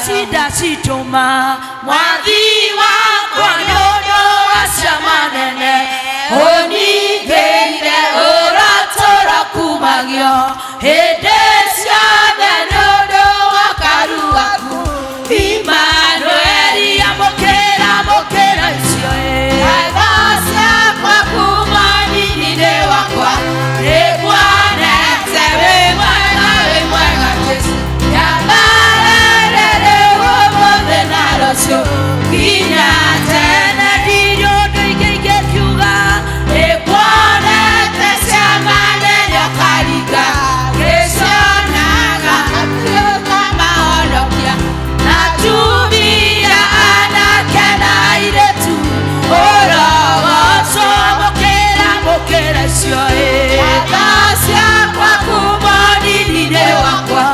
Ici ndacitũma mwathi wakwa nĩ ũndũ wa ciama nene ũningĩire ũratũra kumagio hĩndĩ ciothe nĩ ũndũ wa karu waku Imanueli amũkĩra amũkĩra icio ngatho ciakwa kuma nini-inĩ wakwa nĩnguonete wĩ mwega wĩ mwega Jesũ nyambarare rĩu ũmũthĩ na rũciũ nginya tene ndirĩ ũndũ ingĩ ingĩkiuga nĩnguonete ciama nene ũkaringa ngĩcionaga ũkamahonokia na atumia anake na airĩtu ũrogocwo mũkĩra mũkĩra icio ngatho ciakwa kuma ũnini-inĩ wakwa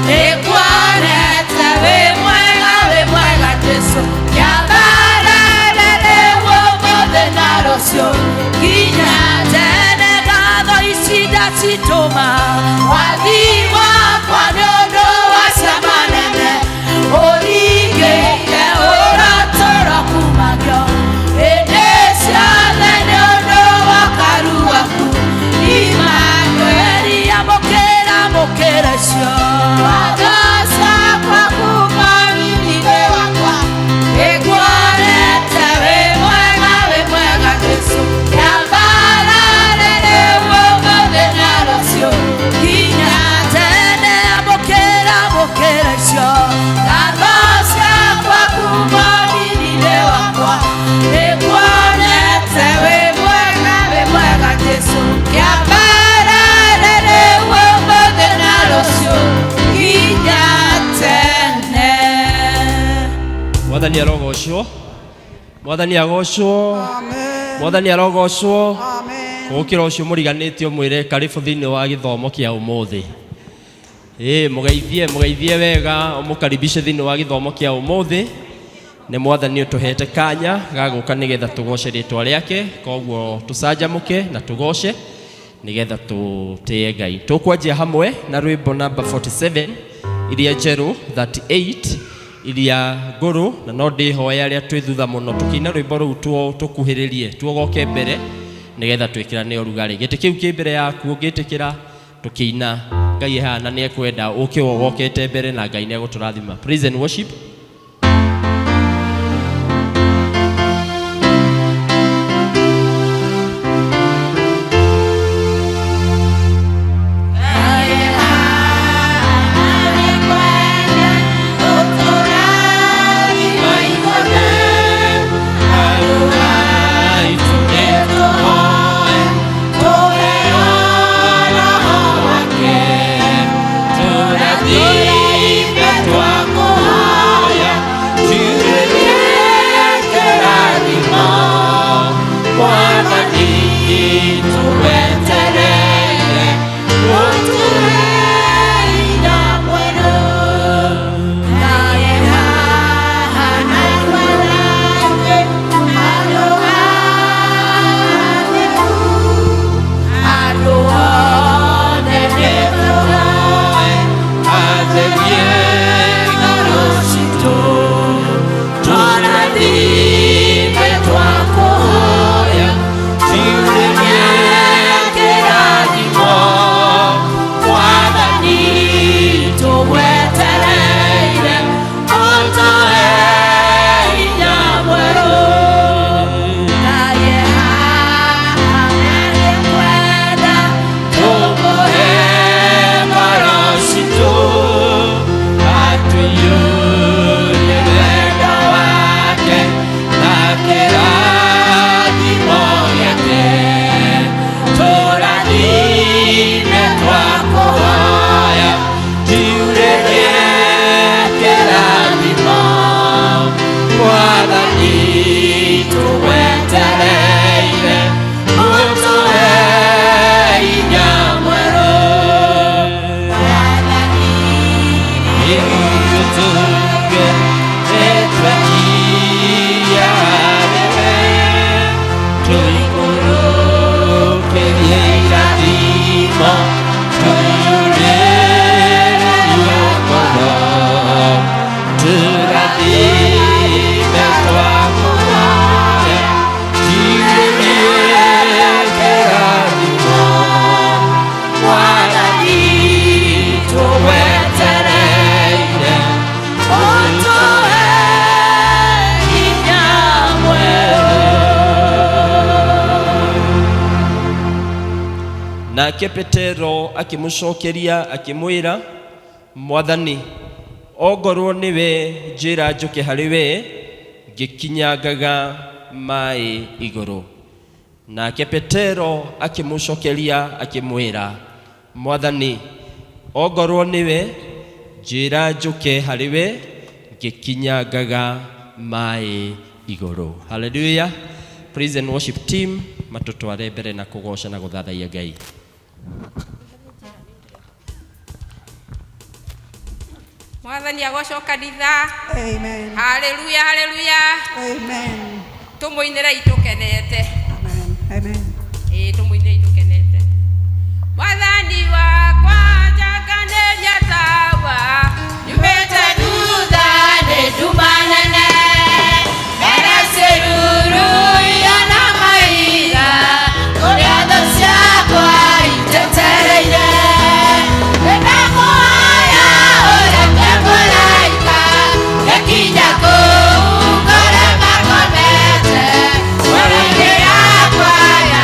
nĩnguonete wĩ mwega wĩ mwega Jesũ nyambarare rĩu ũmũthĩ na rũciũ nginya tene ngatho ici ndacitũma mwathi wakwa nĩ ũndũ wa ciama nene ũringĩire ũratũra kumagio hĩndĩ ciothe nĩ ũndũ wa karu waku Imanueli amũkĩra amũkĩra icio ngatho ciakwa kuma ũnini-inĩ wakwa nĩnguonete wĩ mwega wĩ mwega Jesũ nyambarare rĩu ũmũthĩ na rũciũ nginya tene amũkĩra amũkĩra icio ngatho ciakwa kuma ũnini-inĩ wakwa nĩnguonete wĩ mwega wĩ mwega Jesũ nyambarare rĩu ũmũthĩ na rũciũ nginya tene. Mwathani arogocwo, mwathani agocwo, mwathani arogocwo. Gũkĩra ũcio mũriganĩtio mwĩre karibu thĩinĩ wa gĩthomo kĩa ũmũthĩ. Ĩĩ mũgeithie mũgeithie wega ũmũkaribishe thĩinĩ wa gĩthomo kĩa ũmũthĩ. Nĩ mwathani ũtũhete kanya ga gũka nĩgetha tũgoce rĩtwa rĩake, koguo tũcanjamũke na tũgoce nĩgetha tũtĩe Ngai. Tũkwanjia hamwe na rwĩmbo namba 47 iria njerũ 38 iria ngũrũ, na no ndĩhoya arĩa twĩ thutha mũno tũkĩina rwĩmbo rũu tũkuhĩrĩrie tuogoke mbere nĩgetha twĩkĩrane ũrugarĩ. Gĩtĩ kĩu kĩ mbere yaku ũngĩtĩkĩra tũkĩina Ngai ehana nĩ ekwenda ũke wogokete mbere na Ngai nĩ egũtũrathima. Praise and worship. Nake Petero akĩmũcokeria akĩmwĩra, Mwathani, ongorwo nĩwe njĩra njũke harĩ we ngĩkinyangaga maĩ igũrũ. Nake Petero akĩmũcokeria akĩmwĩra, Mwathani, ongorwo nĩwe njĩra njũke harĩ we ngĩkinyangaga maĩ igũrũ. Haleluya. Praise and worship team matũtware mbere na kũgoca na gũthathaiya Ngai. Mwathani agocwo kanitha. Amen. Haleluya, haleluya. Amen. Tũmũinĩrei tũkenete. Amen. Amen. Ĩĩ, tũmũinĩrei tũkenete. Mwathani wakwa njakanĩria tawa, nyumĩte thutha nĩ nduma nene, mbere ciĩruru ihana mahiga, kũrĩa thũ ciakwa itetereire. Nĩndakũhoya ũreke mũraika, ngĩkinya kũu ngore makomete, ngoro-inĩ yakwa ya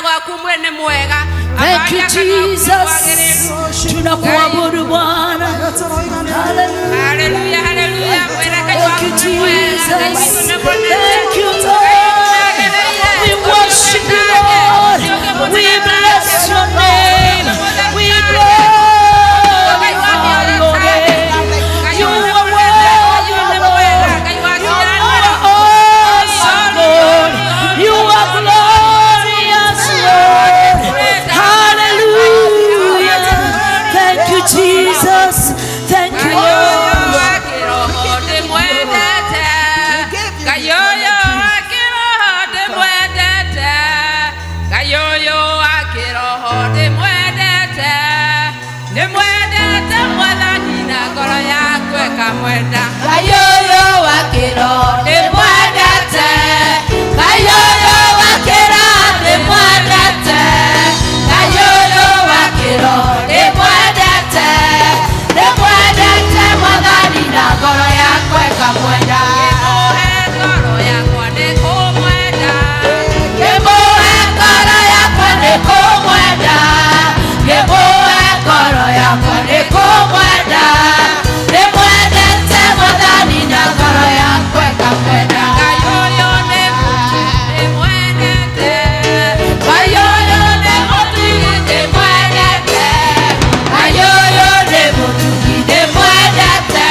Gwaku nĩ mwega. Thank you Jesus. Tunakuabudu Bwana. Hallelujah. Hallelujah, hallelujah. Mwĩre Ngai Thank waku you nĩ mwega. Ngai Jesus. witũ nĩ mũnene. Thank you Lord. We worship you Lord. We bless your name. We glorify your name. You are worthy, Lord. You are awesome, Lord. You are glorious, Lord. Hallelujah. Thank you, Jesus. Thank you, Lord. Ngai ũyũ wa kĩroho ndĩmwendete. Ngai ũyũ wa kĩroho ndĩmwendete. Ndĩmwendete Mwathani na ngoro yakwa ĩkamwenda. Ngai ũyũ wa kĩroho ndĩmwendete. Ngai ũyũ wa kĩroho ndĩmwendete. Ngai ũyũ wa kĩroho ndĩmwendete. Ndĩmwendete Mwathani na ngoro yakwa ĩkamwenda. Ngĩmũhe ngoro yakwa nĩkũmwenda. Ngĩmũhe ngoro yakwa nĩkũmwenda. Ngĩmũhe ngoro yakwa nĩkũmwenda. Ndĩmwendete Mwathani na ngoro yakwa ĩkamwenda. Ngai ũyũ nĩ ndĩmwendete. Ngai ũyũ nĩ mũtugi ndĩmwendete. Ngai ũyũ nĩ mũtugi ndĩmwendete.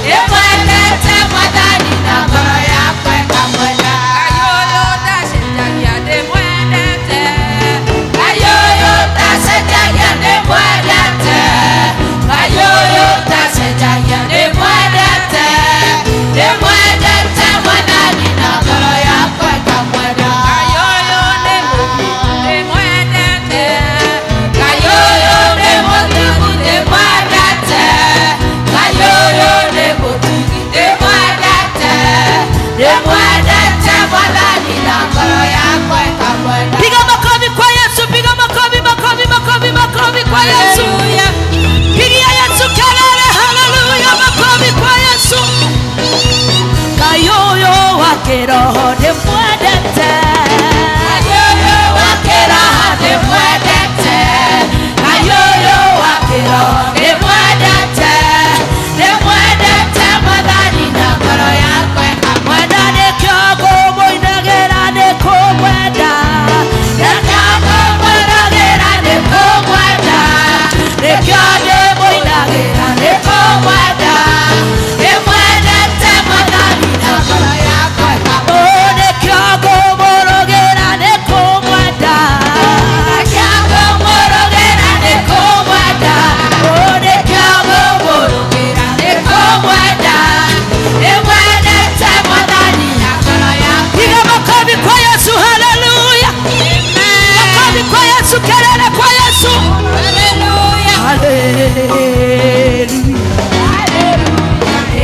Ndĩmwendete Mwathani na ngoro yakwa ĩkamwenda. Ngai ũyũ ndacenjagia ndĩmwendete. Ngai ũyũ ndacenjagia ndĩmwendete. Ngai ũyũ ndacenjagia ndĩmwendete. Ndĩmwendete Mwathani na ngoro yakwa ĩkamwenda. Ngai ũyũ nĩ mũtugi ndĩmwendete. Ngai ũyũ nĩ mũtugi ndĩmwendete. Ngai ũyũ nĩ mũtugi ndĩmwendete. Ndĩmwendete Mwathani na ngoro yakwa ĩkamwenda. Piga makofi kwa Yesu, piga makofi, makofi, makofi, makofi kwa Yesu. Pigia Yesu kelele, haleluya, makofi kwa Yesu. Ngai ũyũ wa kĩroho ndĩmwendete. Ngai ũyũ wa kĩroho ndĩmwendete. Ngai ũyũ wa kĩroho ndĩmwendete. Ndĩmwendete Mwathani na ngoro yakwa ĩkamwenda. Nĩkĩo ngũmũinagĩra nĩkũmwenda. Nĩkĩo ngũmũinagĩra nĩkũmwenda. Nĩkĩo ndĩmũinagĩra nĩkũmwenda. Ndĩmwendete Mwathani na ngoro yakwa ĩkamwenda. Nĩkĩo ngũmũrũgĩra nĩkũmwenda. Nĩkĩo ngũmũrũgĩra nĩkũmwenda. Nĩkĩo ngũmũrũgĩra nĩkũmwenda. Ndĩmwendete Mwathani na ngoro yakwa. Piga makofi kwa Yesu, haleluya. Makofi kwa Yesu, kelele kwa Yesu. Haleluya.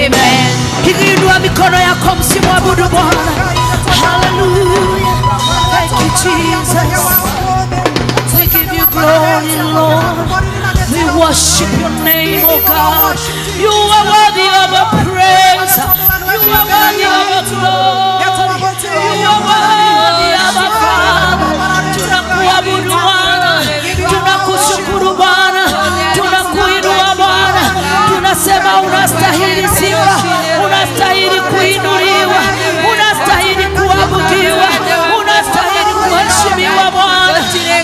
Amen. Inua mikono yako msimwabudu Bwana. Hallelujah. Thank you Jesus. We give you glory, Lord. We worship your name, oh God. You are worthy of our praise. You are worthy of our glory. You are worthy of our Father. Tunakuabudu Bwana. Tunakushukuru Bwana. Tunakuinua Bwana. Tunasema unastahili sifa, unastahili kuinuliwa, unastahili kuabudiwa, unastahili kuheshimiwa Bwana.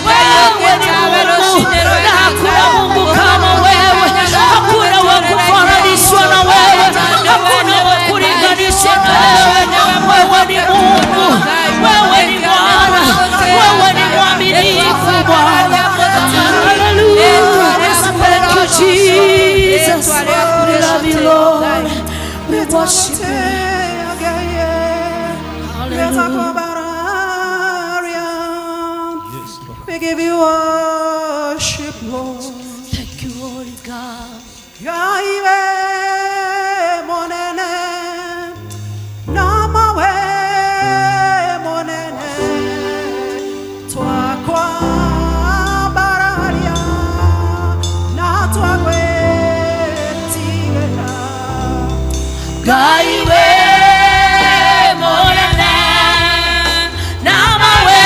Wewe ni Mungu na hakuna Mungu kama wewe, hakuna wa kufananishwa na wewe, hakuna wa kulinganishwa na wewe. Wewe ni Mungu, wewe ni Bwana, wewe ni mwaminifu Bwana. Hallelujah. Thank you Jesus. We love you Lord. We worship you. Hallelujah. We give you worship, Lord. Thank you, Holy God. Yaiwe monene, namawe monene, twakwa bararia, na twagwetigera. Ngai we monene, namawe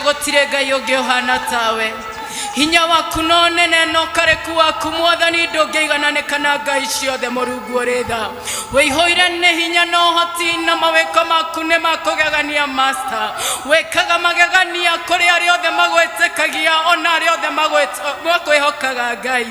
Gũtirĩ Ngai ũngĩ ũhana tawe. Hinya waku no nene no kareku waku Mwathani ndũngĩigananĩka na ngai ciothe. Mũrungu ũrĩ tha, wĩihũire nĩ hinya na ũhoti, na mawĩko maku nĩ makũgegania. Master, wĩkaga magegania kũrĩ arĩa othe magwĩtĩkagia ona arĩa othe makwĩhokaga. Ngai,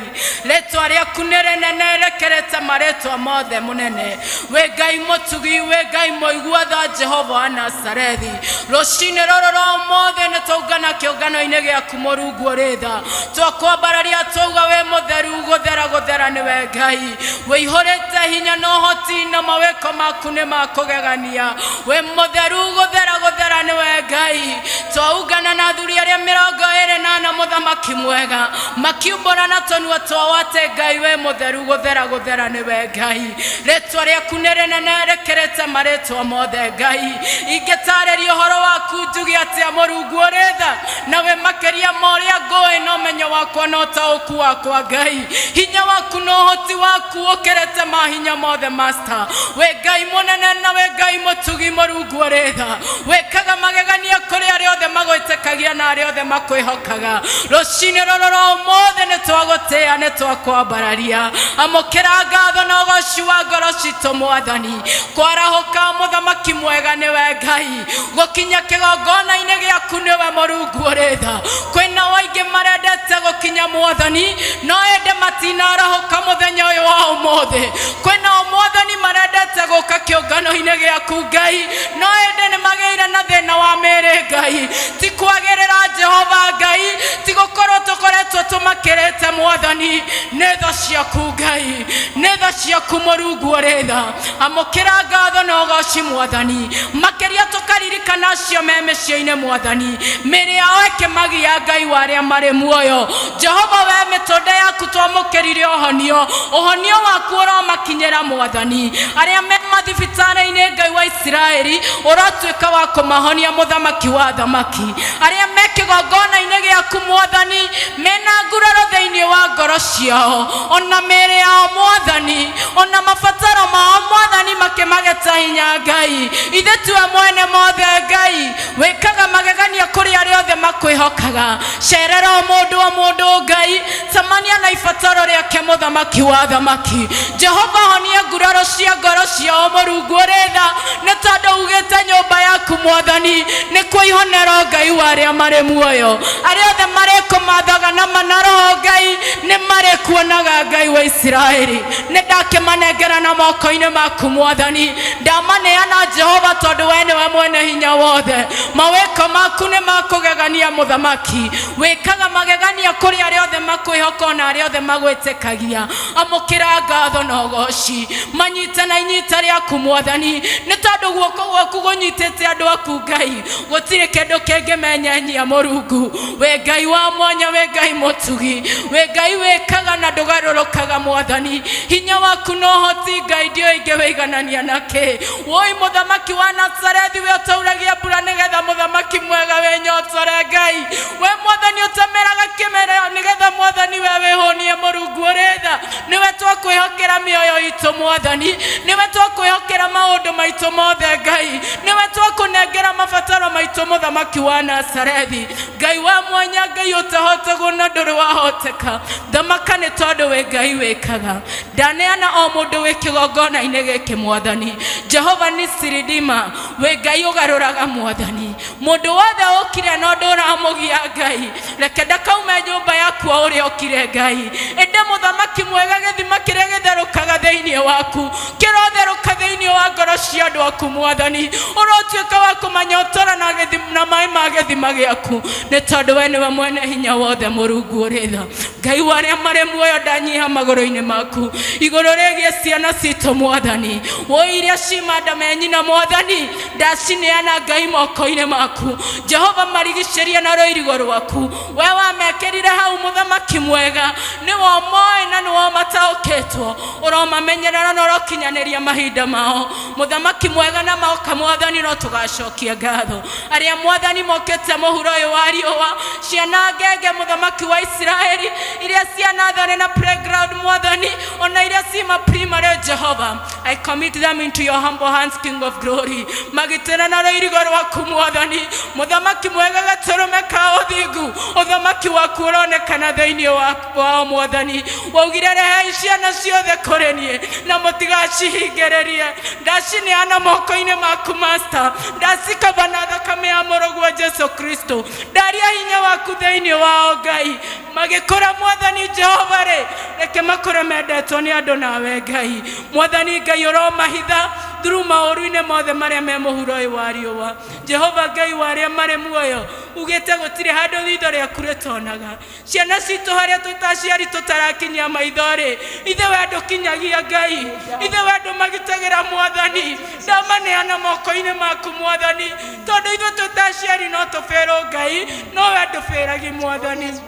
rĩtwa rĩaku nĩ rĩnene rĩkĩrĩte marĩtwa mothe. Mũnene wĩ Ngai mũtugi, wĩ Ngai mũigua tha, Jehova wa Nazarethi. Rũcinĩ rũrũ rwa ũmũthĩ nĩ twaungana kĩũngano-inĩ gĩaku, Mũrungu ũrĩ tha, twakwambararia, twauga wĩ mũtheru. Gũthera gũthera nĩwe Ngai, wĩihũrĩte hinya na ũhoti, na mawĩko maku nĩ ma ma kũgegania. Wĩ mũtheru gũthera gũthera nĩwe Ngai. Twaungana na athuri arĩa 24 mũthamaki mwega, makiumbũra na tũnua twao atĩ Ngai wĩ mũtheru gũthera gũthera nĩwe Ngai. Rĩtwa rĩaku nĩ rĩnene rĩkĩrĩte marĩtwa mothe Ngai. Ingĩtarĩria ũhoro waku njuge atĩa Mũrungu ũrĩ tha, na wĩ makĩria ma ũrĩa ngũĩ na ũmenyo wakwa na ũtaũku wakwa Ngai. Hinya waku na ũhoti waku ũkĩrĩte mahinya mothe Master. Wĩ Ngai mũnene na wĩ Ngai mũtugi Mũrungu ũrĩ tha, wĩkaga magegania kũrĩ arĩa othe magwĩtĩkagia na arĩa othe makwĩhokaga. Rũcinĩ rũrũ rwa ũmũthĩ nĩ twagũtĩĩa, nĩ twakwambararia. Amũkĩra ngatho na ũgoci wa ngoro citũ Mwathani. Kwarahũka mũthamaki mwega nĩwe Ngai, gũkinya kĩgongona-inĩ gĩaku nĩwe Mũrungu ũrĩ tha. Kwĩna aingĩ marendete gũkinya Mwathani, no ĩndĩ matinarahũka mũthenya ũyũ wa ũmũthĩ. Kwĩna o Mwathani marendete gũka kĩũngano-inĩ gĩaku Ngai, no ĩndĩ nĩ magĩire na thĩna wa mĩĩrĩ Ngai. Ti kwagĩrĩra Jehova Ngai, ti gũkorwo tũkoretwo tũmakĩrĩte Mwathani, nĩ tha ciaku Ngai, nĩ tha ciaku Mũrungu ũrĩ tha. Amũkĩra ngatho na ũgoci Mwathani, makĩria tũkaririkana acio me mĩciĩ-inĩ Mwathani, mĩĩrĩ yao ĩkĩmagia Ngai wa arĩa marĩ muoyo. Jehova we mĩtũnda yaku twamũkĩrire ũhonio, ũhonio waku ũromakinyĩra Mwathani. Arĩa me mathibitarĩ-inĩ Ngai wa Isiraeli, ũrotuĩka wa kũmahonia mũthamaki wa thamaki. Arĩa me kĩgongona-inĩ gĩaku Mwathani, mena nguraro thĩinĩ wa ngoro ciao, ona mĩĩrĩ yao Mwathani, ona mabataro mao Mwathani makĩmageta hinya Ngai. Ithe tiwe mwene mothe Ngai, wĩkaga magegania kũrĩ arĩa othe makwĩhokaga. Cerera o mũndũ o mũndũ Ngai, cemania na ibataro rĩake mũthamaki wa thamaki. Jehova honia nguraro cia ngoro ciao Mũrungu ũrĩ tha, nĩ tondũ ugĩte nyũmba yaku Mwathani nĩkuo ihonero Ngai wa arĩa marĩ muoyo. Arĩa othe marĩkũmathaga na ma na roho Ngai nĩ marĩkuonaga Ngai wa Isiraeli. Nĩ ndakĩmanengera na moko-inĩ maku Mwathani, ndamaneana Jehova tondũ we nĩwe mwene hinya wothe. Mawĩko maku nĩ makũgegania mũthamaki, wĩkaga magegania kũrĩ arĩa othe makwĩhoka ona arĩa othe magwĩtĩkagia. Amũkĩra ngatho na ũgoci, manyite na inyita rĩaku Mwathani, nĩ tondũ guoko gwaku gũnyitĩte andũ aku Ngai, gũtirĩ kĩndũ kĩngĩmenyenyia Mũrungu. Wĩ Ngai wa mwanya, wĩ Ngai mũtugi, wĩ Ngai wĩkaga na ndũgarũrũkaga Mwathani. Hinya waku na ũhoti Ngai ndiũĩ ingĩwĩiganania nakĩ. Woi mũthamaki wa Nazarethi, we ũtauragia mbura nĩgetha mũthamaki mwega wĩnyotore Ngai. We Mwathani ũtemeraga kĩmera nĩgetha Mwathani we wĩhũnie Mũrungu ũrĩ tha. Nĩwe twakwĩhokera mĩoyo itũ Mwathani, nĩwe twakwĩhokera maũndũ maitũ mothe Ngai, nĩwe twakũnengera mabataro maitũ mũthamaki wa Nazarethi. Ngai wa mwanya, Ngai ũtahotagwo na ndũrĩ wahoteka. Thamaka nĩ tondũ wĩ Ngai wĩkaga. Ndaneana o mũndũ wĩ kĩgongona-inĩ gĩkĩ Mwathani. Jehova nĩ Siridima, wĩ Ngai ũgarũraga Mwathani. Mũndũ wothe ũkire na ũndũ ũramũgia Ngai, reke ndakaume nyũmba yaku o ũrĩa ũkire Ngai. Ĩndĩ mũthamaki mwega, gĩthima kĩrĩa gĩtherũkaga thĩinĩ waku kĩrotherũka thĩinĩ wa ngoro cia andũ aku Mwathani. Ũrotuĩka wa kũmanyotora na na maĩ ma gĩthima gĩaku, nĩ tondũ we nĩwe mwene hinya wothe Mũrungu ũrĩ tha. Ngai wa arĩa marĩ muoyo, ndanyiha magũrũ-inĩ maku igũrũ rĩgiĩ ciana citũ Mwathani. Woi iria cimanda me nyina Mwathani, ndacineana Ngai moko-inĩ maku. Jehova marigicĩrie na rũirigo rwaku. We wamekĩrire hau mũthamaki mwega, nĩwe ũmoĩ na nĩwe ũmataũkĩtwo. Ũromamenyerera na ũrokinyanĩria mahinda mao mũthamaki mwega, na moka Mwathani no tũgacokia ngatho. Arĩa Mwathani mokĩte mũhuro ũyũ wa riũa, ciana ngenge mũthamaki wa Isiraeli, iria ciana thare na playground Mwathani, ona iria cima primary Jehova, I commit them into your humble hands, King of glory. Magitĩra na rũirigo rwaku Mwathani, mũthamaki mwega, gatũrũme ka ũthingu, ũthamaki waku ũronekana thĩinĩ wao Mwathani. Waugire rehei ciana ciothe kũrĩ niĩ na mũtigacihingĩrĩrie. Ndacineana moko-inĩ maku Master, ndacikaba na thakame ya mũrũguo Jesu Kristo. Ndaria hinya waku thĩinĩ wao Ngai, magĩkũra Mwathani Jehova rĩ, reke makũre mendetwo nĩ andũ nawe Ngai. Mwathani Ngai ũromahitha through maũru-inĩ mothe marĩa me mũhuro ũyũ wa riũa. Jehova Ngai wa arĩa marĩ muoyo, Ugĩte gũtirĩ handũ ritho rĩaku rĩtonaga. Ciana citũ harĩa twĩ ta aciari tũtarakinyia maitho rĩ, ithe we ndũkinyagia Ngai, ithe we ndũmagitagĩra Mwathani. Ndamaneana moko-inĩ maku Mwathani, tondũ ithuĩ twĩ ta aciari no tũbĩrwo Ngai, no we ndũbĩragi Mwathani.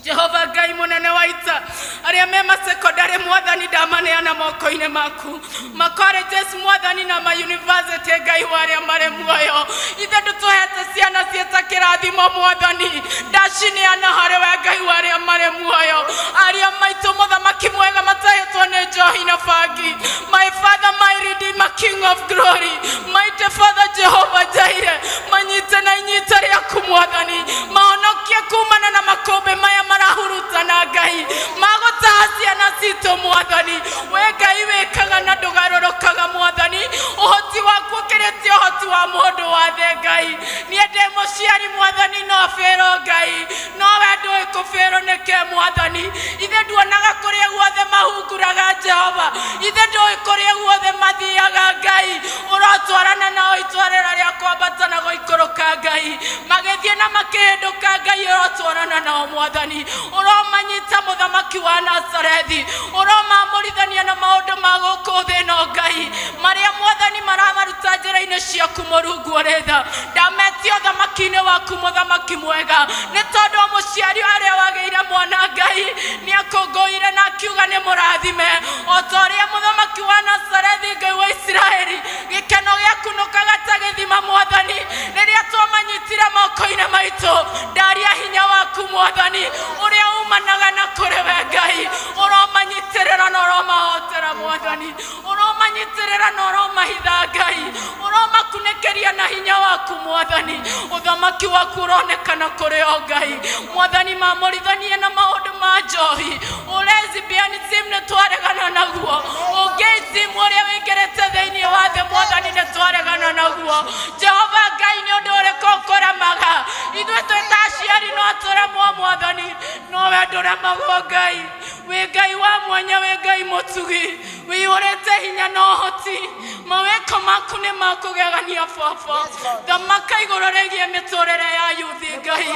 Jehova Ngai munene wa ita, arĩa me masekondari Mwathani ndamaneana moko-inĩ maku, macolleges Mwathani na mayuniversity Ngai wa arĩa marĩ muoyo, ithe ndũtũhete ciana ciĩta kĩrathimo Mwathani, ndacineana harĩ we Ngai wa arĩa marĩ muoyo, arĩa maitũ mũthamaki mwega matahĩtwo nĩ njohi na bangi, my father my redeemer king of glory, mighty father Jehovah Jireh, manyite na inyita rĩaku Mwathani, mahonokie kumana na makũmbĩ maya marahurutana Ngai, magũtaha ciana citũ Mwathani, we Ngai wĩkaga na ndũgarũrũkaga Mwathani, ũhoti waku ũkĩrĩtie ũhoti wa mũndũ wa thĩ Ngai, niĩ ndĩ mũciari Mwathani no bĩrwo Ngai, no we ndũĩ kũbĩrwo nĩkĩ Mwathani, ithe nduonaga kũrĩa guothe mahunguraga Jehova, ithe ndũĩ kũrĩa guothe mathiaga Ngai, ũrotwarana nao itwarĩra rĩa kwambata na gũikũrũka Ngai, magĩthiĩ na makĩhĩndũka Ngai, ũrotwarana nao Mwathani, ũromanyita mũthamaki wa Nazarethi, ũromamũrithania na maũndũ ma gũkũ thĩ ĩno Ngai, marĩa Mwathani maramaruta njĩra-inĩ ciaku Mũrungu ũrĩ tha, ndametia ũthamaki-inĩ waku mũthamaki mwega, nĩ tondũ mũciari arĩa wagĩire mwana Ngai nĩ akũngũire na akiuga nĩ mũrathime, o ta ũrĩa mũthamaki wa Nazarethi Ngai wa Isiraeli, gĩkeno gĩakunũkaga ta gĩthima Mwathani, rĩrĩa twamanyitire moko-inĩ maitũ, ndaria hinya waku Mwathani, ũrĩa umanaga na kũrĩ we Ngai, ũromanyitĩrĩra na ũromahotera Mwathani, ũromanyitĩrĩra na ũromahitha Ngai, ũromakunĩkĩria na hinya waku Mwathani, ũthamaki waku ũronekana kũrĩ o Ngai, Mwathani mamũrithanie na maũndũ ma njohi, ũlesbianism nĩ twaregana naguo, ũgayism ũrĩa wĩingĩrĩte thĩinĩ wa thĩ Mwathani nĩ twaregana naguo, Jehova Ngai nĩ ũndũ ũrĩkũ ũkũremaga, ithuĩ twĩ ta aciari no tũremwo Mwathani, no we ndũremagwo Ngai, wĩ Ngai wa mwanya, wĩ Ngai mũtugi, wĩihũrĩte hinya na ũhoti, mawĩko maku nĩ makũgegania Baba, thamaka igũrũ rĩgiĩ mĩtũrĩre ya yuthi Ngai,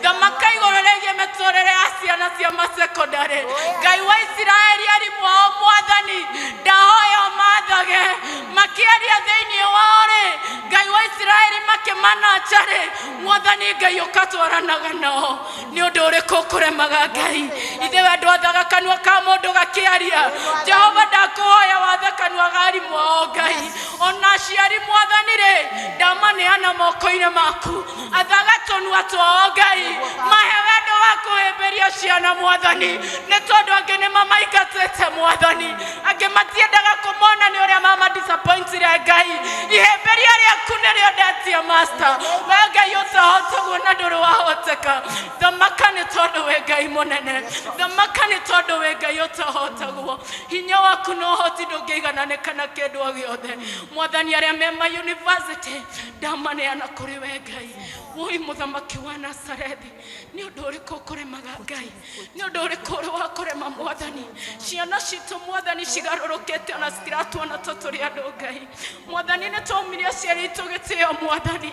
thamaka igũrũ rĩgiĩ mĩtũrĩre ya ciana cia masekondari Ngai wa Isiraeli, arimũ ao Mwathani ndahoya ũmathage makĩaria thĩinĩ wao rĩ, Ngai wa Isiraeli makĩmanacha rĩ, Mwathani Ngai ũkatwaranaga nao, nĩ ũndũ ũrĩkũ ũkũremaga Ngai, ithe we ndwathaga kanua ka mũndũ gakĩaria, Jehova ndakũhoya wathe kanua ga arimũ ao Ngai, ona aciari Mwathani rĩ, ndamaneana moko-inĩ maku, athaga tũnua twao Ngai, mahe wendo wa kũhĩmbĩria ciana Mwathani, nĩ tondũ angĩ nĩ mamaingatĩte Mwathani, angĩ matiendaga kũmona nĩ ũrĩa mama disappointire Ngai, ihĩmbĩria rĩaku nĩrĩo ndetia master, we Ngai ũtahotagwo na ndũrĩ wahoteka, thamaka nĩ tondũ wĩ Ngai mũnene, thamaka nĩ tondũ wĩ Ngai ũtahotagwo, hinya waku na ũhoti ndũngĩigananĩka na kĩndũ o gĩothe, Mwathani arĩa me ma university ndamaneana kũrĩ we Ngai, woi mũthamaki wa Nazarethi, nĩ ũndũ ũrĩkũ ũkũremaga Ngai, nĩ ũndũ ũrĩkũ ũrĩ wa kũrema Mwathani, ciana citũ Mwathani cigarũrũkĩte ona citiratuona ta tũrĩ andũ Ngai, Mwathani nĩ twaumirie aciari aitũ gĩtĩo Mwathani,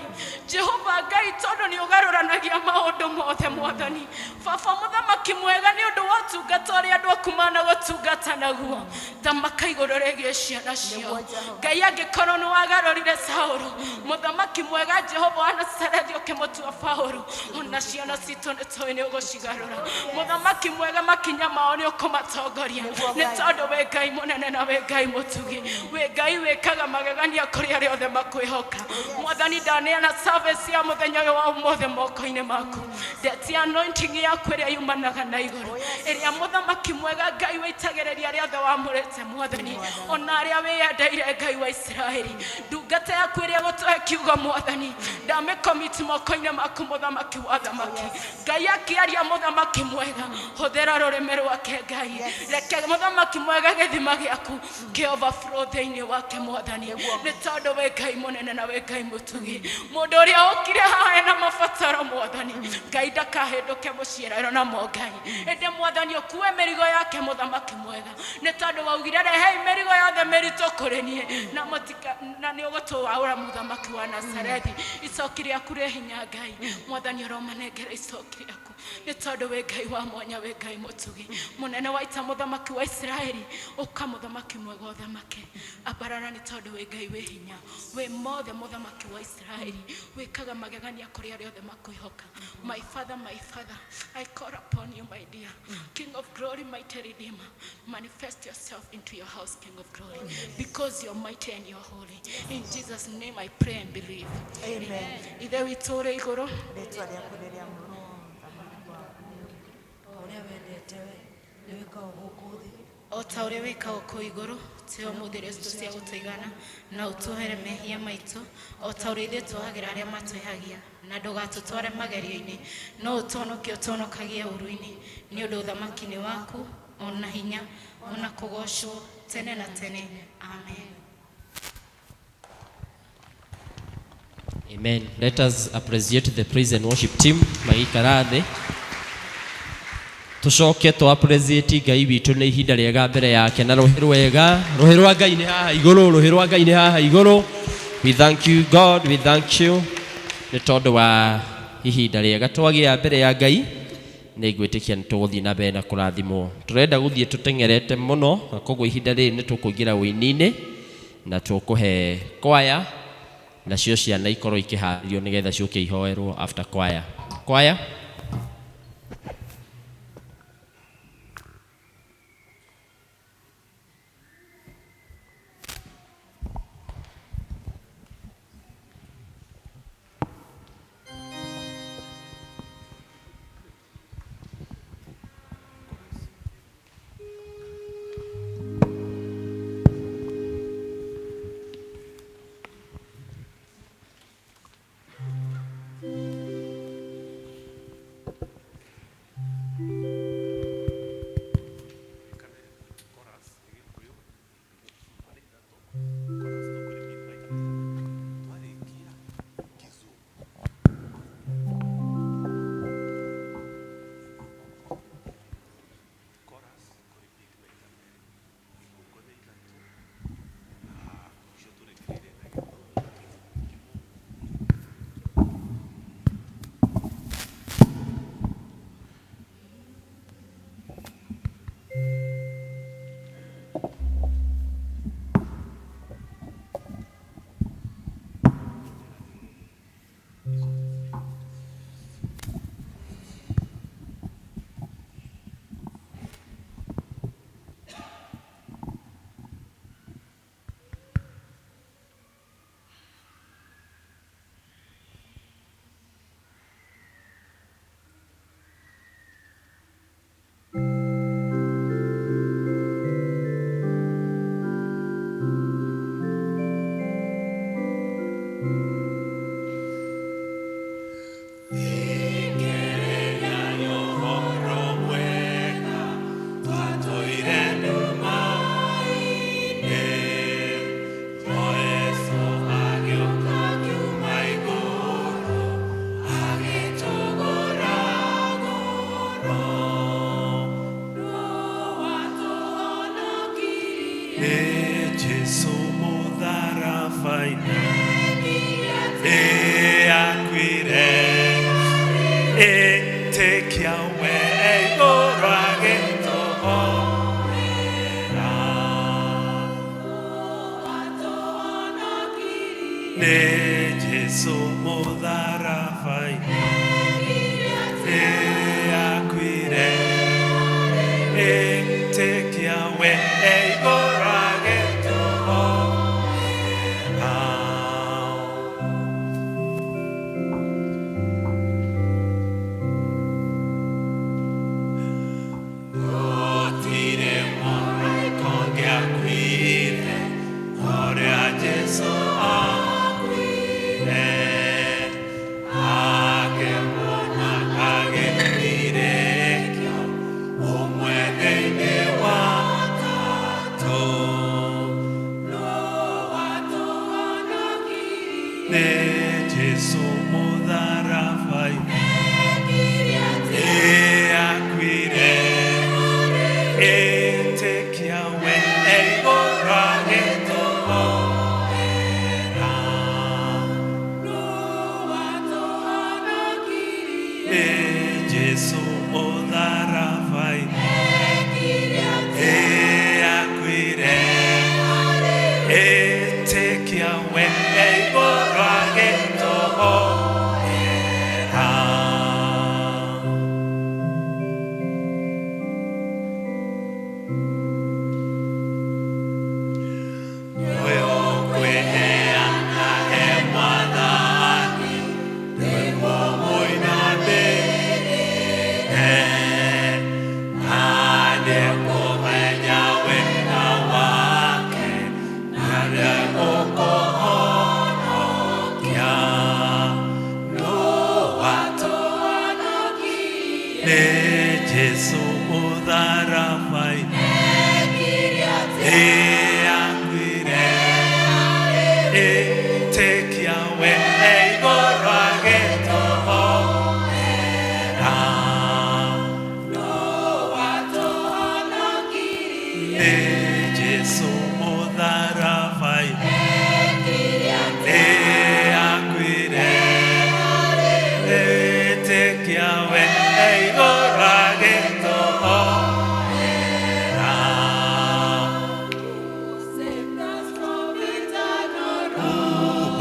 Jehova Ngai tondũ nĩ ũgarũranagia maũndũ mothe Mwathani, Baba mũthamaki mwega nĩ ũndũ wa ũtungata ũrĩa andũ aku managũtungata naguo, thamaka igũrũ rĩgiĩ ciana ciao Ngai, angĩkorwo nĩ wagarũrire Saũlũ mũthamaki mwega Jehova wa Nazarethi ũkĩmũtua Paũlũ, ona ciana citũ nĩ tũĩ nĩ ũgũcigarũra, mũthamaki mwega makinya mao nĩ ũkũmatongoria, nĩ tondũ wĩ Ngai mũnene na wĩ Ngai mũtugi, wĩ Ngai wĩkaga magegania kũrĩ arĩa othe makwĩhoka. Mwathani ndaneana service ya mũthenya ũyũ wa ũmũthĩ moko-inĩ maku, ndetia anointing yaku ĩrĩa yumanaga na igũrũ, ĩrĩa mũthamaki mwega Ngai wĩitagĩrĩria arĩa othe wamũrĩte Mwathani, ona arĩa wĩyendeire Ngai wa Isiraeli, ndungata yaku ĩrĩa gũtũhe kiugo Mwathani, ndamĩkomiti moko-inĩ maku mũthamaki wa thamaki, Ngai akĩaria mũthamaki mwega, hũthĩra rũrĩmĩ rwake Ngai, reke mũthamaki mwega gĩthima gĩaku kĩ overflow thĩinĩ wake Mwathani, nĩ tondũ wĩ Ngai mũnene na wĩ Ngai mũtugi, mũndũ ũrĩa ũkire haha ena mabataro Mwathani, Ngai ndakahĩndũke mũciarĩro namo Ngai, ĩndĩ Mwathani Mwathani ũkue mĩrigo yake mũthamaki mwega, nĩ tondũ waugire rehei mĩrigo yothe mĩritũ kũrĩ niĩ na mũtika na nĩ ũgũtũwaũra mũthamaki wa Nazarethi. Icoki rĩaku rĩ hinya Ngai, Mwathani ũromanengera icoki rĩaku, nĩ tondũ wĩ Ngai wa mwanya, wĩ Ngai mũtugi mũnene wa ita, mũthamaki wa Isiraeli. Ũka mũthamaki mwega ũthamake ambarara, nĩ tondũ wĩ Ngai wĩ hinya, wĩ mothe, mũthamaki wa Isiraeli, wĩkaga magegania kũrĩ arĩa othe makwĩhoka. My father, my father, I call upon you, my dear King of glory, mighty redeemer. Manifest yourself into your house, King of glory, because you're mighty and you're holy. In Jesus' name I pray and believe. Amen. Ithe witũ ũrĩ igũrũ, Rĩtwa rĩaku nĩrĩamũrwo, ũthamaki waku O ũrĩa wendete we nĩ wĩkaga gũkũ thĩ. O ta ũrĩa wĩkaga kũu igũrũ, tũhe ũmũthĩ irio citũ cia gũtũigana, na ũtuohere mehia maitũ o ta ũrĩa ithuĩ tuohagĩra arĩa matwĩhagia, na ndũgatũtware magerio-inĩ, no ũtũhonokie ũtũhonokagie ũũru-inĩ, nĩ ũndũ ũthamaki nĩ waku, ona hinya, ona kũgoocwo tene na tene. Amen. Amen. Let us appreciate the praise and worship team magĩikara thĩ. Tũcoke tũ appreciate Ngai witũ nĩ ihinda rĩega mbere yake na rũhĩ rwega. Rũhĩ rwa Ngai nĩ haha igũrũ, rũhĩ rwa Ngai nĩ haha igũrũ. We thank you God, we thank you nĩ tondũ wa ihinda rĩega twagĩa mbere ya Ngai. Nĩ ngwĩtĩkia nĩ tũgũthiĩ na mbere na kũrathimwo. Tũrenda gũthiĩ tũteng'erete mũno na koguo ihinda rĩrĩ nĩ tũkũingĩra ũini-inĩ na tũkũhe kwaya, nacio ciana ikorwo ikĩharĩrio nĩgetha ciũke ihoerwo after kwaya. Kwaya. Jesu mũtharaba-inĩ akuire, ĩtĩkia we igũrũ agĩtũhoera. Nĩ Jesu mũtharaba-inĩ akuire, ĩtĩkia we igũrũ agĩtũhoera. Gũtirĩ mũraika ũngĩakuire ũrĩa Jesũ akuire, akĩhũma agĩthirĩkio ũmwe thĩinĩ wa atatũ. Nĩ Jesũ mũtharaba-inĩ akuire, Jesu mũtharabai akuire ĩtĩkia we igũrũ agĩtũhoera. Ũyũ kwĩheana he Mwathani nĩguo mũinamĩrĩre na nĩkũmenya wĩra wake na nĩgũkũhonokia no watũhonokirie nĩ Jesũ mũtharabai akuire ĩtĩkia we igũrũ agĩtũhoera nĩ Jesũ mũtharabai akuire ĩtĩkia we igũrũ agĩtũhoera.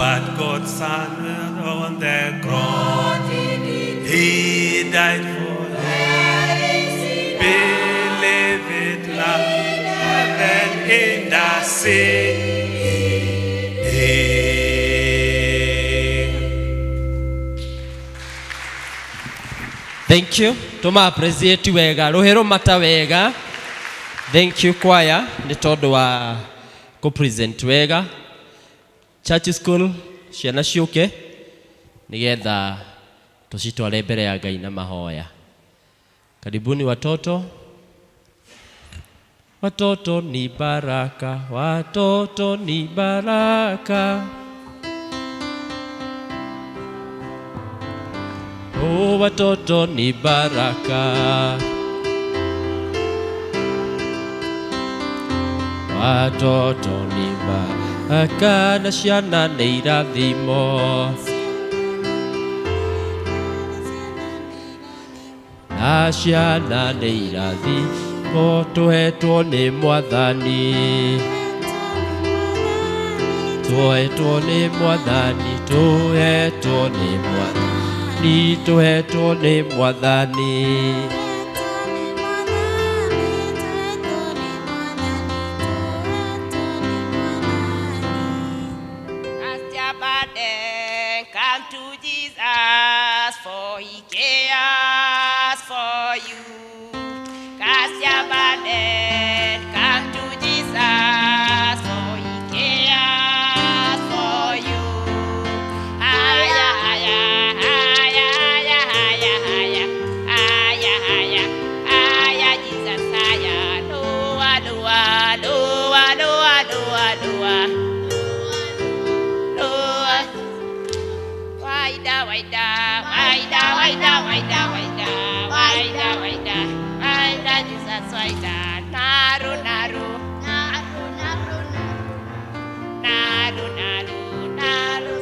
But God's Son on the cross, He died for us. Believe it, love, and in the sea. Thank you. Tũma appreciate wega rũhĩ rũmata wega. Thank you choir nĩ tondũ wa kũ present wega. Church school ciana ciũke nĩgetha tũcitware mbere ya Ngai na mahoya. Karibuni watoto. Watoto ni baraka, watoto ni baraka. Oh, watoto ni baraka. Watoto ni baraka na ciana nĩ irathimo. Na ciana nĩ irathimo tũhetwo nĩ Mwathani. Tũhetwo nĩ Mwathani, tũhetwo nĩ Mwathani, tũhetwo nĩ Mwathani. Cast your burden, come to Jesus, for he cares for you. Cast your burden, come to Jesus, for he cares for you. Haya, haya, haya, haya, haya, haya, haya, haya, haya, Jesus, haya. Noa, Noa, Noa, Noa, Noa, Noa. Noa. Waida, waida, waida, waida, waida, waida, waida, waida, waida, Jesus, waida. Naru, naru, naru, naru, naru, naru, naru.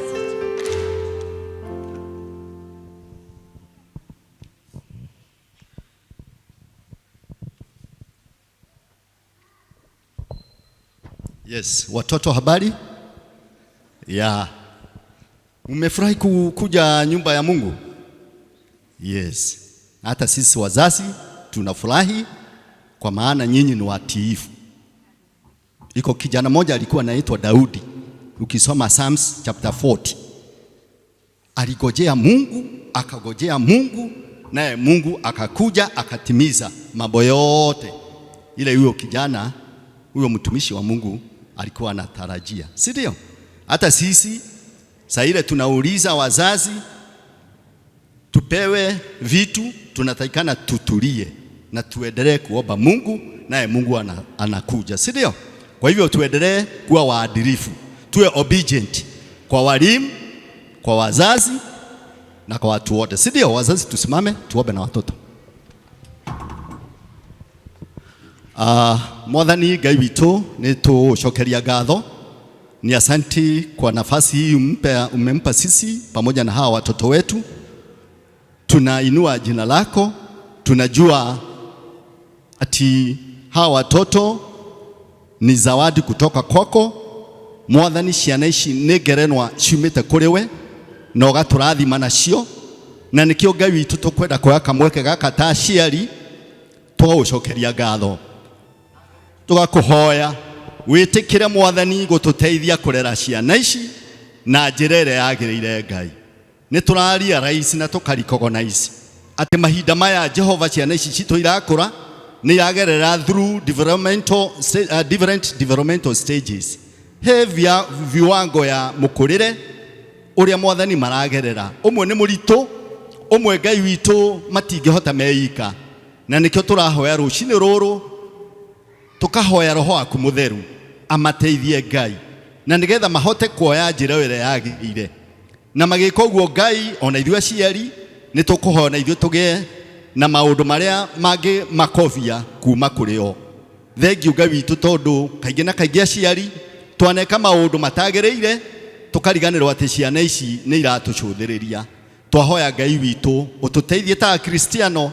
Yes, watoto habari? Ya. Umefurahi kuja nyumba ya Mungu? Yes. Hata sisi wazazi tunafurahi kwa maana nyinyi ni watiifu. Iko kijana moja alikuwa anaitwa Daudi. Ukisoma Psalms chapter 40. Aligojea Mungu, akagojea Mungu, naye Mungu akakuja akatimiza mambo yote. Ile huyo kijana, huyo mtumishi wa Mungu alikuwa anatarajia, si ndio? Hata sisi saa ile tunauliza wazazi tupewe vitu, tunatakikana tutulie na tuendelee kuomba Mungu, naye Mungu anakuja, si ndio? Kwa hivyo tuendelee kuwa waadilifu, tuwe obedient kwa walimu, kwa wazazi na kwa watu wote, si ndio? Wazazi tusimame tuombe na watoto. Mwathani Ngai witũ nĩ tũcokeria ngatho ni asanti kwa nafasi hii umempa sisi pamoja na hawa watoto wetu. Tunainua jina lako, tunajua ati hawa watoto ni zawadi kutoka kwako. Mwathani, ciana ici nĩ ngerenwa ciumĩte kũrĩ we na ũgatũrathima nacio, na nĩkĩo Ngai witũ tũkwenda kuoya kamweke gaka ta aciari tũgagũcokeria ngatho, tũgakũhoya wĩtĩkĩre Mwathani gũtũteithia kũrera ciana ici na njĩra ĩrĩa yagĩrĩire. Ngai, nĩ tũraria raici na tũkaricogonize atĩ mahinda maya, Jehova, ciana ici citũ irakũra nĩ iragerera through different developmental stages, he viwango ya mũkũrĩre ũrĩa Mwathani maragerera. Ũmwe nĩ mũritũ, ũmwe, Ngai witũ, matingĩhota meika, na nĩkĩo tũrahoya rũcinĩ rũrũ, tukahoya Roho waku Mũtheru amateithie, Ngai, na nigetha mahote kuoya njĩra ĩrĩa yagĩrĩire. Na magĩka ũguo, Ngai, ona ithuĩ aciari nĩ tũkũhoya na ithuĩ tũgĩe na maũndũ marĩa mangĩ makobia kuma kũrĩ o. Thengiũ, Ngai witũ, tondũ kaingĩ na kaingĩ aciari twaneka maũndũ matagĩrĩire, tũkariganĩrwo atĩ ciana ici nĩ iratũcũthĩrĩria. Twahoya, Ngai witũ, ũtũteithie ta Akristiano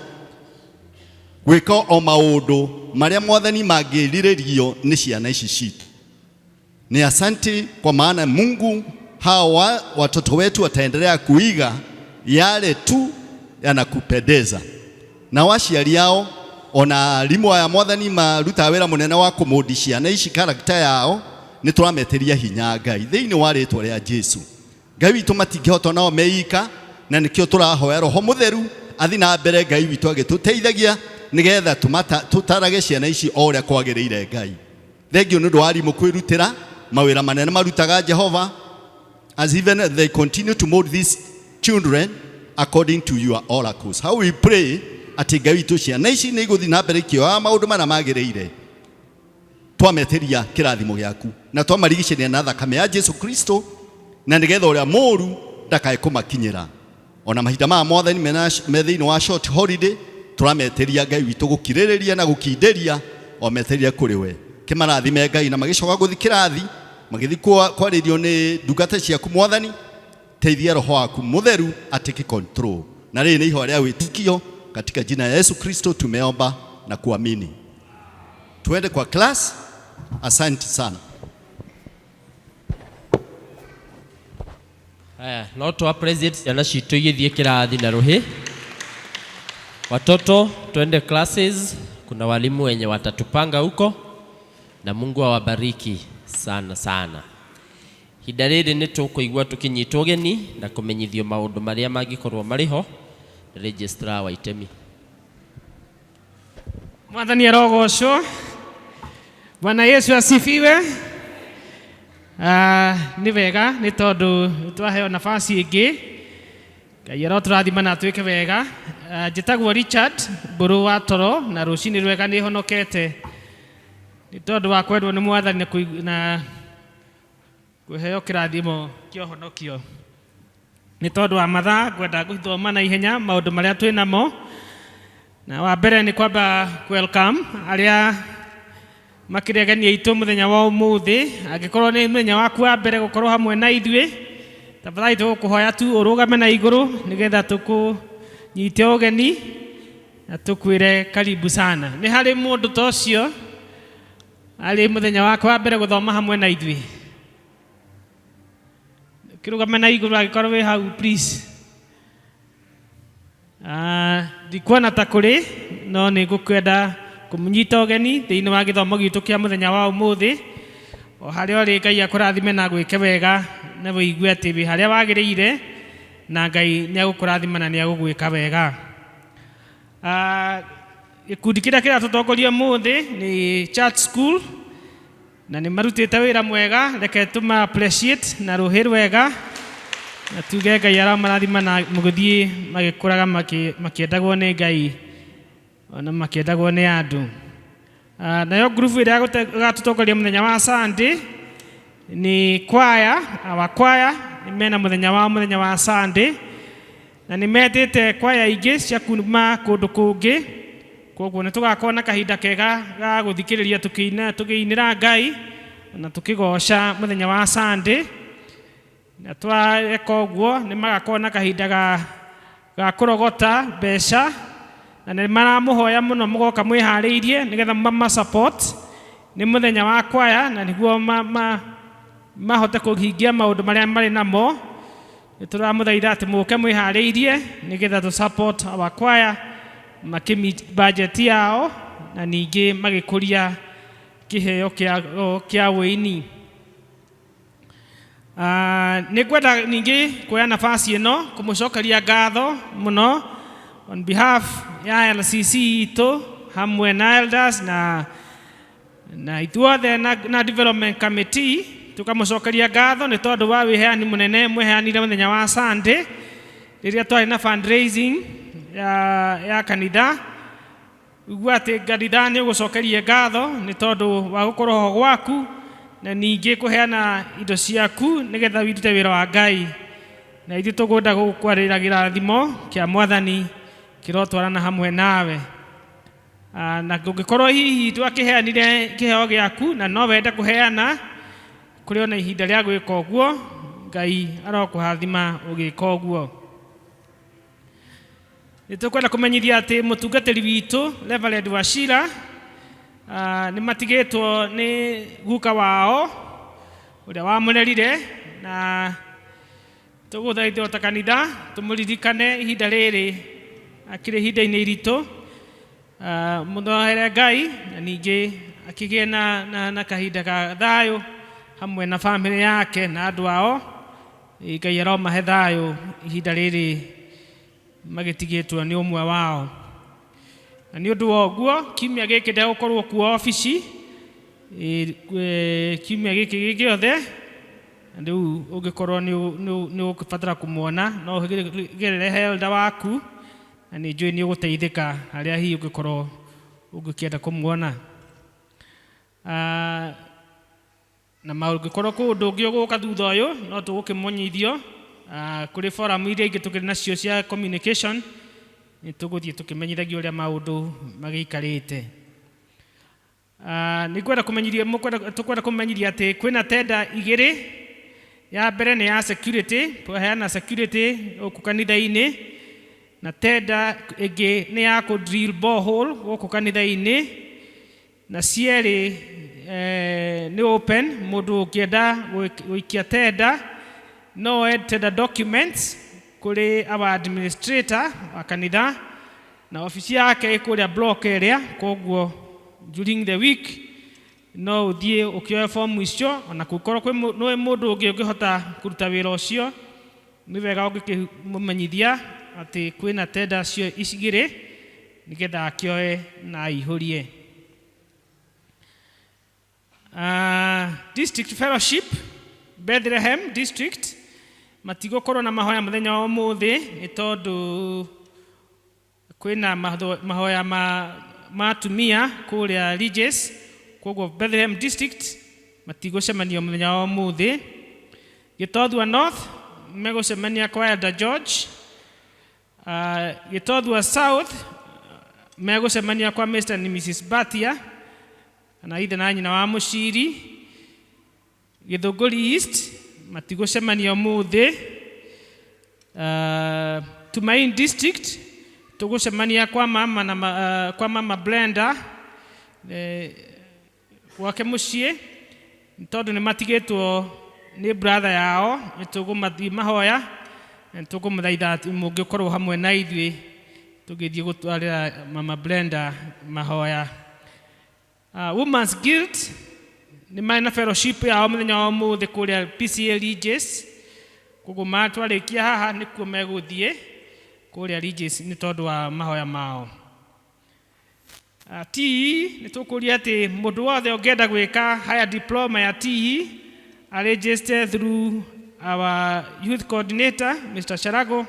gwĩka o maũndũ marĩa, Mwathani, mangĩrirĩrio nĩ ciana ici citũ. Ni asanti kwa maana, Mungu, hawa watoto wetu wataendelea kuiga yale tu yanakupendeza. Na waciari ao ona arimũ aya, Mwathani, marutaga wĩra mũnene wa kũmũndi ciana ici character yao, nĩ tũrametĩria hinya, Ngai, thĩinĩ wa rĩtwa rĩa Jesu. Ngai witũ, matingĩhota nao meika, na nĩkĩo tũrahoya Roho Mũtheru athi na mbere, Ngai witũ, agĩtũteithagia nĩgetha tũtarage ciana ici o ũrĩa kwagĩrĩire. Ngai, thengio nĩ ũndũ wa arimũ kwĩrutĩra mawĩra manene marutaga, Jehova, as even they continue to mold these children according to your oracles. How we pray atĩ, Ngai witũ, ciana ici nĩ igũthiĩ na mbere ikĩoyaga maũndũ marĩa magĩrĩire. Twametĩria kĩrathimo gĩaku na twamarigicĩria na thakame ya Jesu Kristo, na nĩgetha ũrĩa mũũru ndakae kũmakinyĩra. Ona mahinda maya, Mwathani, me thĩinĩ wa short holiday, tũrametĩria, Ngai witũ, gũkirĩrĩria na gũkindĩria o metereire kũrĩ we. Kĩmarathime, Ngai, na magĩcoka gũthi kĩrathi, magĩthi kwarĩrio nĩ ndungata ciaku, Mwathani, teithia Roho waku Mũtheru atake control. Na rĩrĩ nĩ ihoya rĩa wĩtĩkio, katika jina ya Yesu Kristo tumeomba na kuamini. Tuende kwa class. Asante sana. Haya, no twa president ciana citũ igĩthiĩ kĩrathi na rũhĩ. Watoto, twende classes, kuna walimu wenye watatupanga huko, na Mungu awabariki sana sana. Ihinda rĩrĩ nĩ tũkũigua tũkĩnyitwo ũgeni na kũmenyithio maũndũ marĩa mangĩkorwo marĩ ho nĩ registrar wa itemi. Mwathani arogocwo. Bwana Yesu asifiwe. Nĩ wega nĩ tondũ twaheo nafasi ĩngĩ. Ngai arotũrathima na atwĩke wega. Njĩtagwo Richard Mbũrũ wa Toro, na rũcinĩ rwega. Nĩ honokete nĩ tondũ wa kwendwo nĩ Mwathani na kũheo kĩrathimo kĩa ũhonokio. Nĩ tondũ wa mathaa, ngwenda gũthoma na ihenya maũndũ marĩa twĩ namo, na wa mbere nĩ kwamba welcome arĩa makĩrĩ ageni aitũ mũthenya wa ũmũthĩ. Angĩkorwo nĩ mũthenya waku wa mbere gũkorwo hamwe na ithuĩ, tafadhali tũgũkũhoya tu ũrũgame na igũrũ nĩgetha tũkũnyite ũgeni na tũkwĩre karibu sana. Nĩ harĩ mũndũ ta ũcio arĩ mũthenya wake wa mbere gũthoma hamwe na ithuĩ? Kĩrũgame na igũrũ angĩkorwo wĩ hau, please. Ndikuona ta kũrĩ, no nĩ ngũkwenda kũmũnyita ũgeni thĩinĩ wa gĩthomo gitũ kĩa mũthenya wa ũmũthĩ. O harĩa ũrĩ, Ngai akũrathime na gwĩke wega, na wĩigue atĩ wĩ harĩa wagĩrĩire, na Ngai nĩ agũkũrathima na nĩ agũgwĩka wega. Gĩkundi kĩrĩa kĩratũtongoria ũmũthĩ nĩ church school, na nĩ marutĩte wĩra mwega. Reke tũma appreciate na rũhĩ rwega na tuge Ngai aramarathima na mũgĩthiĩ magĩkũraga makĩendagwo nĩ Ngai ona makĩendagwo nĩ andũ. Nayo ngurubu ĩrĩa ĩgatũtongoria mũthenya wa Sunday nĩ kwaya, our kwaya nĩ mena mũthenya wao mũthenya wa Sunday, na nĩ metĩte kwaya ingĩ cia kuma kũndũ kũngĩ. Koguo nĩ tũgakorwo na kahinda kega ga gũthikĩrĩria tũkĩina, tũkĩinĩra Ngai na tũkĩgoca mũthenya wa Sunday. Na tweka ũguo, nĩ magakorwo na kahinda ga ga kũrogota mbeca na nĩ maramũhoya mũno mũgoka mwĩharĩirie nĩgetha mama support nĩ mũthenya wa kwaya na nĩguo ma, ma, mahote kũhingia maũndũ marĩa marĩ namo. Nĩ tũramũthaitha atĩ mũke mwĩharĩirie nĩgetha tũ support our choir makĩ budget yao na ningĩ magĩkũria kĩheo kĩa wĩini. Nĩ ngwenda ningĩ kuoya nafasi ĩno kũmũcokeria ngatho mũno on behalf ya LCC itũ hamwe na elders na ithuothe na development committee, tukamũcokeria ngatho nĩ tondũ wa wĩheani mũnene mweheanire mũthenya wa Sunday rĩrĩa twarĩ na fundraising ya kanitha. Igua atĩ kanitha nĩ ũgũcokerie ngatho nĩ tondũ wa gũkorwo ho gwaku na ningĩ kũheana indo ciaku nĩgetha wirute wĩra wa Ngai, na ithuĩ tũkwenda gũkwarĩra kĩrathimo kĩa Mwathani kĩrotwarana hamwe nawe. Na ũngĩkorwo hihi twakĩheanire kĩheo gĩaku na no wende kũheana, kũrĩ ona ihinda rĩa gwĩka ũguo. Ngai arokũrathima ũgĩka ũguo. Nĩ tũkwenda kũmenyithia atĩ mũtungatĩri witũ Reverend Wachira nĩ matigĩtwo nĩ guka wao ũrĩa wamũrerire, na tũgũthaithwo ta kanitha tũmũririkane ihinda rĩrĩ akĩrĩ ihinda-inĩ iritũ, mũthohere Ngai na ningĩ akĩgĩe na kahinda ka thayũ hamwe na bamĩrĩ yake na andũ ao. Ngai aromahe thayũ ihinda rĩrĩ magĩtigĩtwo nĩ ũmwe wao. Na nĩ ũndũ wa ũguo, kiumia gĩkĩ ndegũkorwo kuo obici kiumia gĩkĩ gĩothe. Na rĩu ũngĩkorwo nĩ ũgũbatara kũmuona, no ũgerere elder waku na nĩ njũĩ nĩ ũgũteithĩka harĩa hihi ũngĩkorwo ũngĩkĩenda kũmuona. Na mangĩkorwo kwĩ ũndũ ũngĩ ũgũka thutha ũyũ, no tũgũkĩmenyithio kũrĩ forum iria ingĩ tũkĩrĩ nacio cia communication. Nĩ tũgũthiĩ tũkĩmenyithagio ũrĩa maũndũ magĩikarĩte. Nĩ ngwenda kũmenyithia, tũkwenda kũmenyithia atĩ kwĩna tenda igĩrĩ. Ya mbere nĩ ya security, kũheana security gũkũ kanitha-inĩ, na tenda ĩngĩ nĩ ya kũ drill borehole gũkũ kanitha-inĩ, na cierĩ nĩ open. Mũndũ ũngĩenda gũikia tenda no oe tender documents kũrĩ our administrator wa kanitha, na obici yake ĩ kũrĩa block ĩrĩa. Koguo during the week no ũthiĩ ũkĩoe fomu icio, ona kũngĩkorwo kwĩ nĩ mũndũ ũngĩ ũngĩhota kũruta wĩra ũcio, nĩ wega ũngĩkĩmũmenyithia atĩ kwĩna tenda cio igĩrĩ nĩgetha akĩoe na aihũrie. District Fellowship Bethlehem District matigũkorwo na mahoya mũthenya wa ũmũthĩ nĩ tondũ kwĩna mahoya ma atumia kũrĩa Regis. Koguo Bethlehem District matigũcemanio mũthenya wa ũmũthĩ. Gĩtothua North megũcemania kwa Elder George. Gĩtothua South megũcemania kwa Mr. and Mrs. Batia kana ithe na nyina wa mũciri. Gĩthũngũri East matigũcemania ũmũthĩ. Tumaini District tũgũcemania kwa mama na kwa mama Blenda gwake mũciĩ tondũ nĩ matigĩtwo nĩ brother yao. Nĩ tũgũmathiĩ mahoya na nĩ tũkũmũthaitha atĩ mũngĩkorwo hamwe na ithuĩ tũgĩthiĩ gũtwarĩra mama Blenda mahoya. Women's Guild nĩ marĩ na fellowship yao mũthenya wa ũmũthĩ kũrĩa PCEA Regis. Koguo matwarĩkia haha nĩkuo megũthiĩ kũrĩa Regis nĩ tondũ wa mahoya mao. TE nĩ tũkũria atĩ mũndũ wothe ũngĩenda gwĩka higher diploma ya TE a register through our youth coordinator Mr. Sharago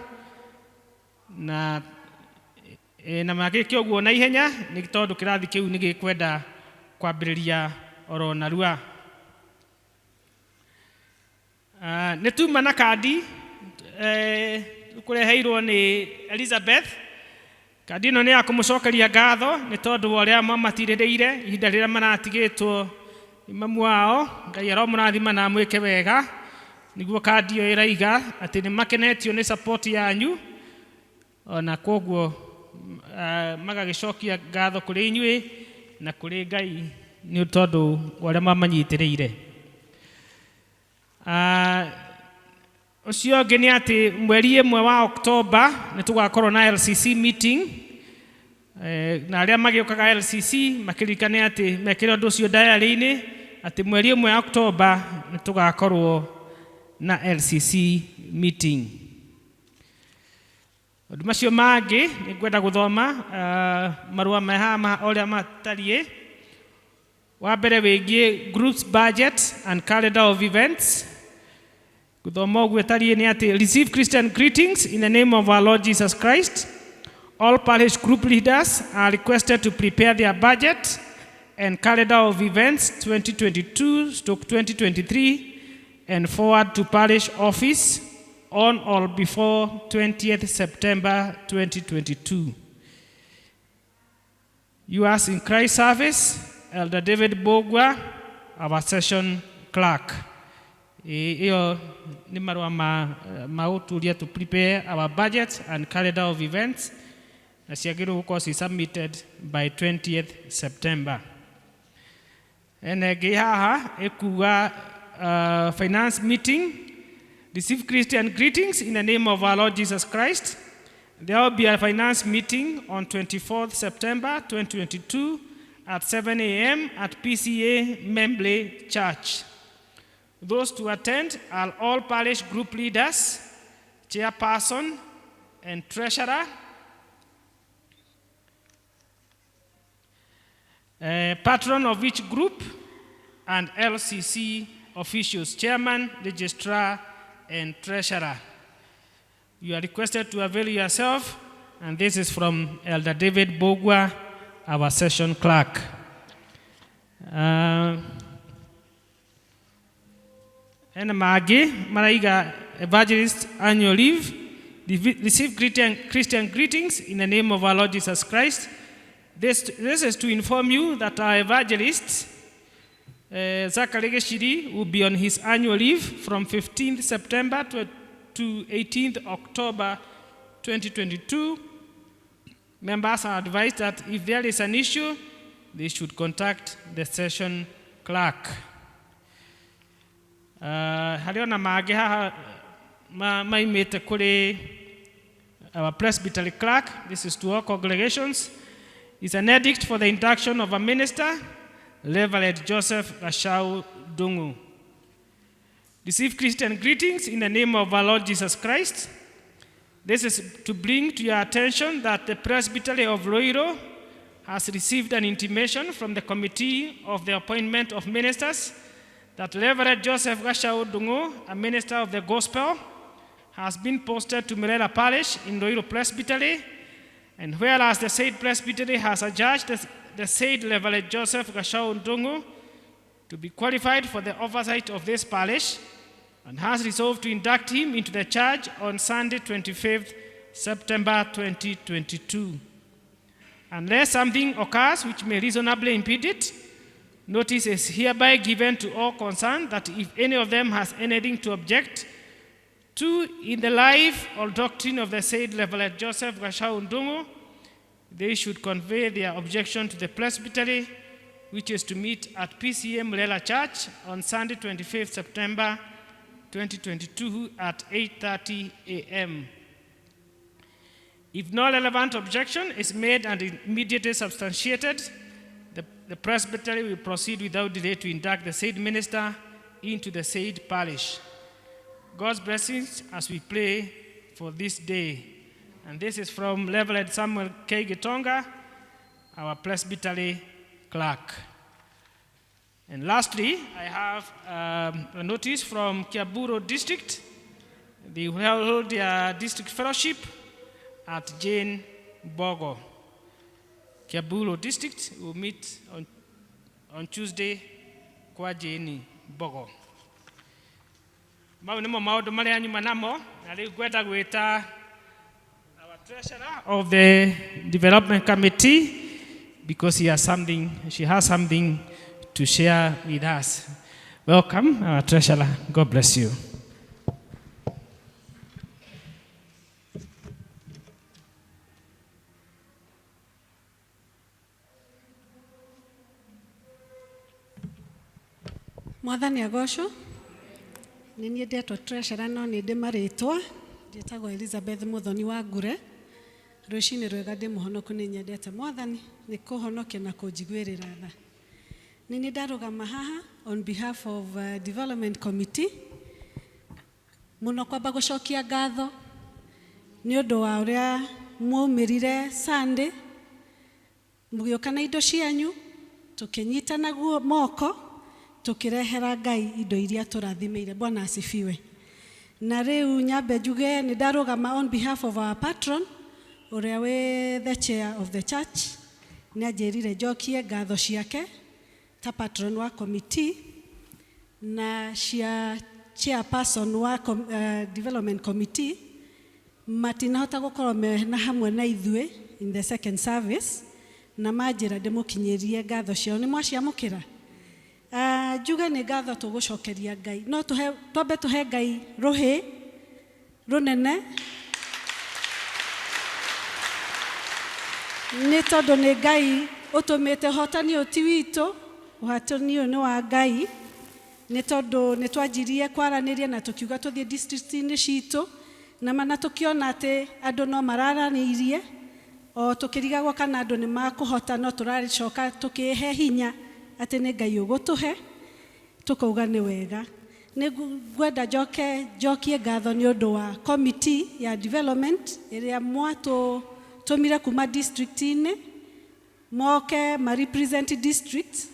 na magĩke ũguo na ihenya nĩ tondũ kĩrathi kĩu nĩ gĩkwenda kwambĩrĩria oro narua. Nĩ tuma na kandi kũreheirwo nĩ Elizabeth. Kandi ĩno nĩ ya kũmũcokeria ngatho nĩ tondũ wa ũrĩa mamatirĩrĩire ihinda rĩrĩa maratigĩtwo nĩ mamu wao. Ngai aromũrathima na amwĩke wega. Nĩguo kandi ĩyo ĩraiga atĩ nĩ makenetio nĩ support yanyu. Ona kwoguo magagĩcokia ngatho kũrĩ inyuĩ na kũrĩ Ngai nĩ tondũ wa ũrĩa mamanyitĩrĩire. Ũcio ũngĩ nĩ atĩ mweri ĩmwe wa Oktoba nĩ tũgakorwo na LCC meeting. Na arĩa magĩũkaga LCC makĩririkane atĩ mekĩre ũndũ ũcio diary-inĩ atĩ mweri ĩmwe wa Oktoba nĩ tũgakorwo na LCC meeting. Maũndũ macio mangĩ nĩ ngwenda gũthoma marũa me haha ũrĩa matariĩ. Wa mbere wĩgiĩ groups budget and calendar of events. Gũthoma ũguo ĩtariĩ nĩ atĩ receive Christian greetings in the name of our Lord Jesus Christ. All parish group leaders are requested to prepare their budget and calendar of events 2022-2023 and forward to parish office on or before 20th September 2022. Yours in Christ service, Elder David Bogwa, our session clerk. Ĩyo nĩ marũa ma gũtũria to prepare our budget and calendar of events na ciagĩrĩirwo gũkorwo ci submitted by 20th September. Ena ĩngĩ haha ĩkuga finance meeting. Receive Christian greetings in the name of our Lord Jesus Christ. There will be a finance meeting on 24th September 2022 at 7 a.m. at PCA Membley Church. Those to attend are all parish group leaders, chairperson, and treasurer. Patron of each group, and LCC officials, chairman, registrar, and treasurer. You are requested to avail yourself, and this is from Elder David Bogwa, our session clerk. Ena mangĩ maraiga evangelist annual leave. Receive Christian greetings in the name of our Lord Jesus Christ. This is to inform you that our evangelist, Zachary Geshiri, will be on his annual leave from 15th September to 18th October 2022. Members are advised that if there is an issue, they should contact the session clerk. Harĩ ona mangĩ haha maimĩte kũrĩ our presbytery clerk. This is to all congregations. It's an edict for the induction of a minister, Reverend Joseph Gashau Dungu. Receive Christian greetings in the name of our Lord Jesus Christ. This is to bring to your attention that the Presbytery of Ruiru has received an intimation from the Committee of the Appointment of Ministers that Reverend Joseph Gashau Dungu, a minister of the gospel, has been posted to Mirera Parish in Ruiru Presbytery, and whereas the said Presbytery has adjudged the said Reverend Joseph Gashau Dungu to be qualified for the oversight of this parish, and has resolved to induct him into the charge on Sunday, 25th September 2022. Unless something occurs which may reasonably impede it, notice is hereby given to all concerned that if any of them has anything to object to in the life or doctrine of the said Reverend Joseph Gashau Ndung'u, they should convey their objection to the presbytery, which is to meet at PCA Mlela Church on Sunday, 25th September 2022 at 8:30 a.m. If no relevant objection is made and immediately substantiated, the presbytery will proceed without delay to induct the said minister into the said parish. God's blessings as we pray for this day. And this is from Reverend Samuel K. Gitonga, our presbytery clerk. And lastly, I have a notice from Kiaburo District. They will hold their district fellowship at Jane Bogo. Kiaburo District will meet on Tuesday kwa Jane Bogo. Mau nĩmo maũndũ marĩa nyuma namo, na rĩu ngwenda gwĩta our treasurer of the development committee, because she has something to share with us. Welcome, our treasurer. God bless you. Mwathani agocwo. Nĩ niĩ ndetwo treasurer no nĩ ndĩ marĩtwa. Njĩtagwo Elizabeth Muthoni wa Ngure. Rũcinĩ rwega ndĩ mũhonoku nĩ nyendete Mwathani nĩ kũhonokia na kũnjiguĩrĩra tha. Nĩ niĩ ndarũgama haha on behalf of development committee mũno kwamba gũcokia ngatho nĩ ũndũ wa ũrĩa mwaumĩrire Sunday mũgĩũka na indo cianyu tũkĩnyitana guo moko tũkĩrehera Ngai indo iria tũrathimĩire. Bwana asifiwe. Na rĩu nyambe njuge nĩ ndarũgama on behalf of our patron ũrĩa wĩ the chair of the church nĩ anjĩrire njokie ngatho ciake ta patron wa committee na cia chairperson wa development committee matinahota gũkorwo mena hamwe na ithuĩ in the second service na manjĩra ndĩmũkinyĩrie ngatho ciao. Nĩ mwaciamũkĩra? Njuge nĩ ngatho tũgũcokeria Ngai no tũhe, twambe tũhe Ngai rũhĩ rũnene nĩ tondũ nĩ Ngai ũtũmĩte ũhotani ũyũ ti witũ, ũhotani ũyũ nĩ wa Ngai nĩ tondũ nĩ twanjirie kwaranĩria na tũkiuga tũthiĩ district-inĩ citũ na mana tũkĩona atĩ andũ no mararanĩirie o tũkĩrigagwo kana andũ nĩ makũhota no tũracoka tũkĩhe hinya atĩ nĩ Ngai ũgũtũhe tũkauga nĩ wega. Nĩ ngwenda njoke njokie ngatho nĩ ũndũ wa committee ya development ĩrĩa mwatũtũmire kuma district-inĩ moke ma represent district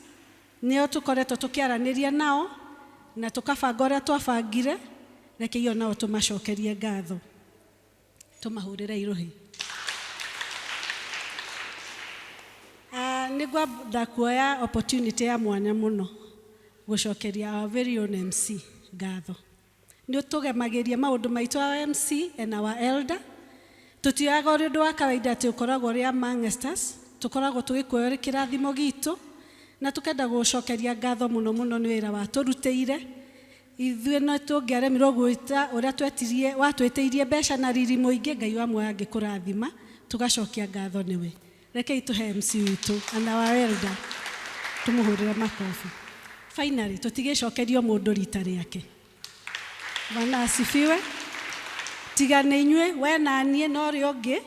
nĩo tũkoretwo tũkĩaranĩria nao na tũkabanga ũrĩa twabangire. Reke iyo nao tũmacokerie ngatho tũmahũrĩre irũhi. Nĩ ngwenda kuoya opportunity ya mwanya mũno gũcokeria our very own MC ngatho. Nĩ ũtũgemagĩria maũndũ maitũ our MC and our elder. Tũtioyaga ũrĩ ũndũ wa kawaida atĩ ũkoragwo ũrĩ amongst us, tũkoragwo tũgĩkuoya ũrĩ kĩrathimo gitũ na tũkenda gũcokeria ngatho mũno mũno nĩ wĩra watũrutĩire. Ithuĩ no tũngĩaremirwo gwĩta ũrĩa twetirie watwĩtĩirie mbeca na riri mũingĩ Ngai wa muoyo angĩkũrathima tũgacokia ngatho nĩwe. Rekei tũhe MC witũ and our elder tũmũhũrĩre makobi. Finally tũtigĩcokerio mũndũ rita rĩake. Bwana asifiwe. Tiga nĩ inyuĩ we na niĩ na ũrĩa ũngĩ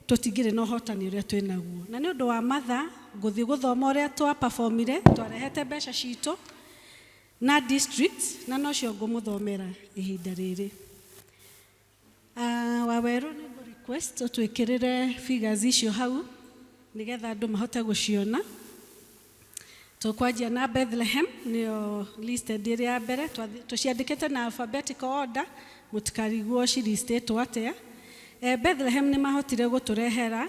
tũtingĩrĩ na ũhotani ũrĩa twĩ naguo. Na nĩ ũndũ wa mathaa ngũthiĩ gũthoma ũrĩa twa performire twarehete mbeca citũ na district na nocio ngũmũthomera ihinda rĩrĩ. Wawerũ nĩ ngũ request ũtwĩkĩrĩre figures icio hau nĩgetha andũ mahote gũciona. Tũkwanjia na Bethlehem nĩyo listed ĩrĩa ya mbere tũciandĩkĩte na alphabetical order mũtikarigwo ciristĩtwo atĩa. Bethlehem nĩ mahotire gũtũrehera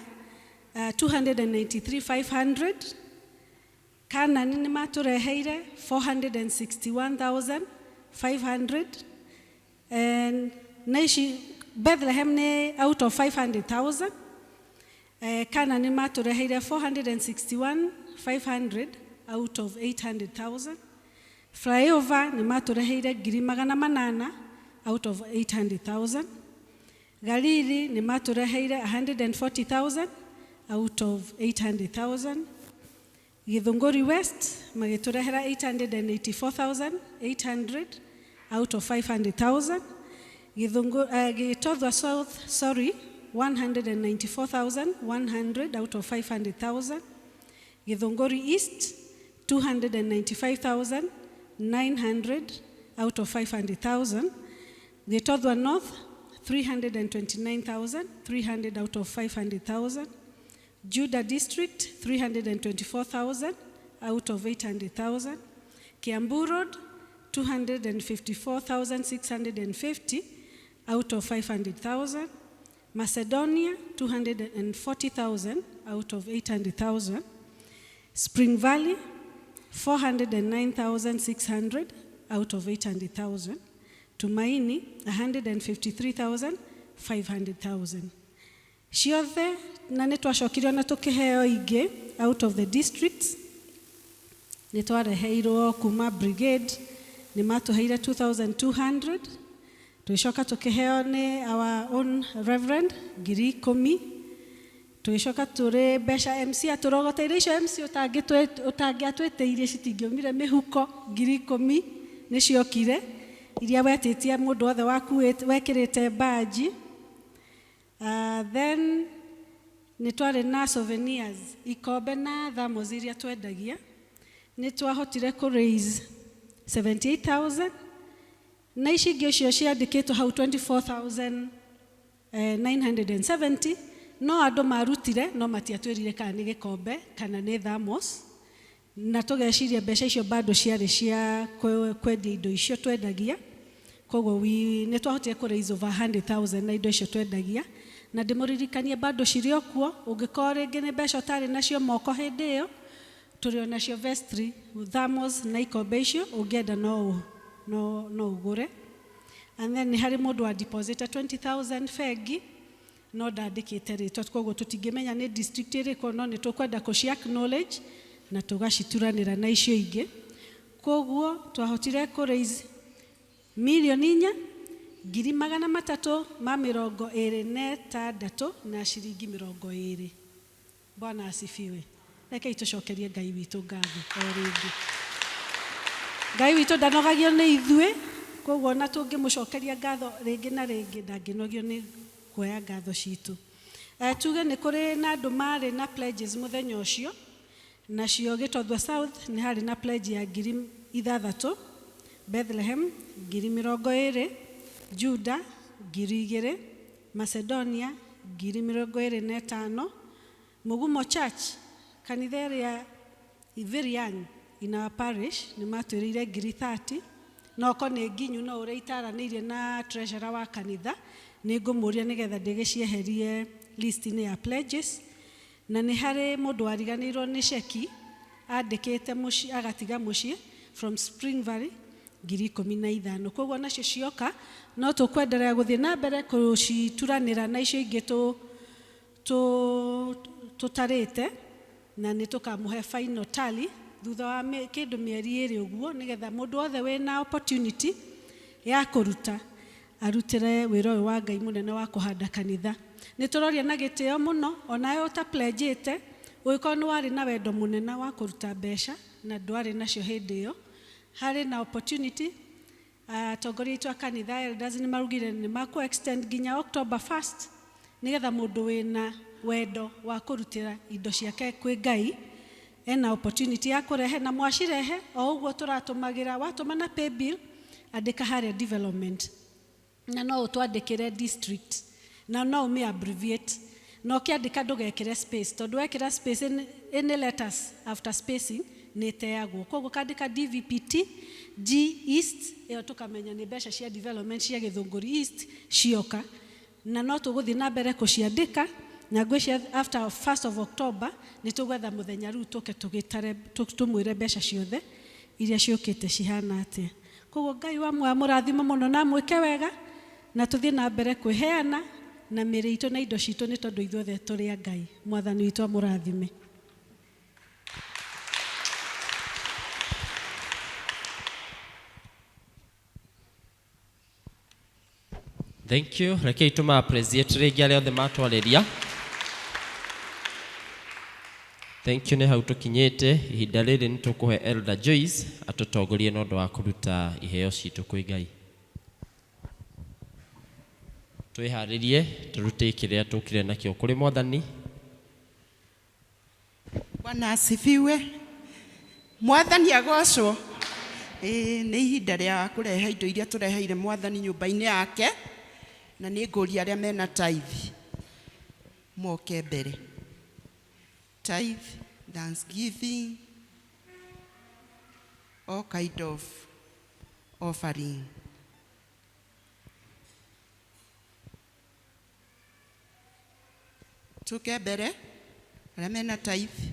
293,500. Canaan nĩ matũreheire 461,500. And na ici Bethlehem nĩ out of 500,000. Canaan nĩ matũreheire 461,500 out of 800,000. Flyover nĩ matũreheire 800,000 out of 800,000. Galili nĩ matũreheire 140,000 out of 800,000. Githunguri West magĩtũrehera 884,800 out of 500,000. Gitothwa South, sorry, 194,100 out of 500,000. Githunguri East, 295,900 out of 500,000. Gitothwa North, 329,300 out of 500,000. Judah District, 324,000 out of 800,000. Kiambu Road, 254,650 out of 500,000. Macedonia, 240,000 out of 800,000. Spring Valley, 409,600 out of 800,000. Tumaini, 153,500,000. Ciothe na nĩ twacokirio na tũkĩheo ingĩ out of the districts. Nĩ twareheirwo kuma brigade, nĩ matũheire 2,200. Tũgĩcoka tũkĩheo nĩ our own reverend 10,000. Tũgĩcoka tũrĩ mbeca MC atũrogoteire icio MC ũtangĩatwĩtĩirie citingĩaumire mĩhuko 10,000 nĩciokire iria wetĩtie mũndũ wothe wakuĩte wekĩrĩte baji. Then nĩ twarĩ na souvenirs ikombe na thermos iria twendagia, nĩ twahotire kũ raise 78,000 na ici ingĩ ũcio ciandĩkĩtwo hau 24,970 no andũ marutire no matiatwĩrire kana nĩ gĩkombe kana nĩ thermos, na tũgeciria mbeca icio bado ciarĩ cia kwendia indo icio twendagia. Koguo nĩ twahotire kũ raise over 100,000 na indo icio twendagia, na ndĩmũririkanie bado cirĩ o kuo. Ũngĩkorwo rĩngĩ nĩ mbeca ũtarĩ nacio moko hĩndĩ ĩyo, tũrĩ o nacio vestry, thermos na ikombe icio, ũngĩenda no ũgũre. And then nĩ harĩ mũndũ wa deposita 20,000 bengi no ndandĩkĩte rĩtwa, koguo tũtingĩmenya nĩ district ĩrĩkũ, no nĩ tũkwenda kũci acknowledge na tũgacituranĩra na icio ingĩ. Koguo twahotire kũ raise 4,326,020 na ciringi 20. Bwana asifiwe. Rekei tũcokerie Ngai witũ ngatho o rĩngĩ. Ngai witũ ndanogagio nĩ ithuĩ, koguo ona tũngĩmũcokeria ngatho rĩngĩ na rĩngĩ ndangĩnogio nĩ kuoya ngatho citũ. Tuge nĩ kũrĩ na andũ marĩ na pledges mũthenya ũcio, nacio Gĩtothua South nĩ harĩ na pledge ya 6,000, Bethlehem 20,000, Juda 2,000, Macedonia 25,000, Mugumo Church kanitha ĩrĩa very young in our parish nĩ matwĩrĩire 30,000, no ko nĩ nginyu no ũrĩa itaranĩirie na treasurer wa kanitha nĩ ngũmũria nĩgetha ndĩgĩcieherie list-inĩ ya pledges. Na nĩ harĩ mũndũ wariganĩirwo nĩ ceki andĩkĩte mũciĩ agatiga mũciĩ from Spring Valley 15,000. Koguo nacio cioka no tũkwenderea gũthiĩ na mbere kũcituranĩra na icio ingĩ tũtarĩte, na nĩ tũkamũhe final tally thutha wa kĩndũ mĩeri ĩrĩ ũguo, nĩgetha mũndũ wothe wĩna opportunity ya kũruta arutĩre wĩra ũyũ wa Ngai mũnene wa kũhanda kanitha. Nĩ tũroria na gĩtĩo mũno onawe ũtapledgĩte, ũngĩkorwo nĩ warĩ na wendo mũnene wa kũruta mbeca na ndwarĩ nacio hĩndĩ ĩyo, harĩ na opportunity. Atongoria aitũ a kanitha elders nĩ marugire nĩ makũ extend nginya October 1st nĩgetha mũndũ wĩna wendo wa kũrutĩra indo ciake kwĩ Ngai ena opportunity ya kũrehe, na mwacirehe o ũguo tũratũmagĩra. Watũma na pay bill, andĩka harĩa development, na no ũtwandĩkĩre district, na no ũmĩ abbreviate, na ũkĩandĩka ndũgekĩre space, tondũ wekĩra space any letters after spacing nĩ ĩteagwo. Koguo kandĩka DVPT G East, ĩyo tũkamenya nĩ mbeca cia development cia Gĩthũngũri East cioka, na no tũgũthiĩ na mbere kũciandĩka, na ngwĩciria after 1st of October nĩ tũgwetha mũthenya rĩu tũke tũgĩtare tũmwĩre mbeca ciothe iria ciũkĩte cihana atĩa. Koguo Ngai wa muoyo amũrathime mũno na amwĩke wega, na tũthiĩ na mbere kwĩheana na mĩĩrĩ itũ na indo citũ, nĩ tondũ ithuothe tũrĩ a Ngai. Mwathani witũ amũrathime. Thank you. Rekei tũma appreciate rĩngĩ arĩa othe matwarĩria. Thank you. Nĩ hau tũkinyĩte ihinda rĩrĩ nĩ tũkũhe Elder Joyce atũtongorie na ũndũ wa kũruta iheo citũ kwĩ Ngai. Twĩharĩrie tũrute kĩrĩa tũkire nakĩo kũrĩ Mwathani. Bwana asifiwe. Mwathani agocwo. Ĩĩ nĩ ihinda rĩa kũrehe indo iria tũreheire Mwathani nyũmba-inĩ yake, na nĩ ngũria arĩa mena tithe moke mbere. Tithe, thanksgiving, all kind of offering. Tuke mbere arĩa mena tithe,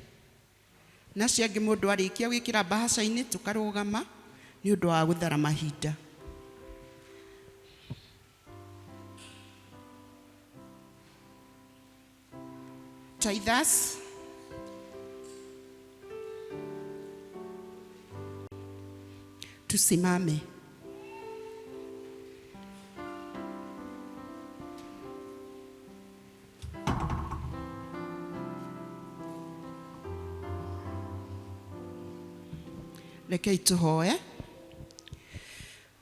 na acio angĩ mũndũ arĩkia gwĩkĩra mbahaca-inĩ tũkarũgama nĩ ũndũ wa gũthara mahinda. Tithers, tusimame. Rekei tũhoe.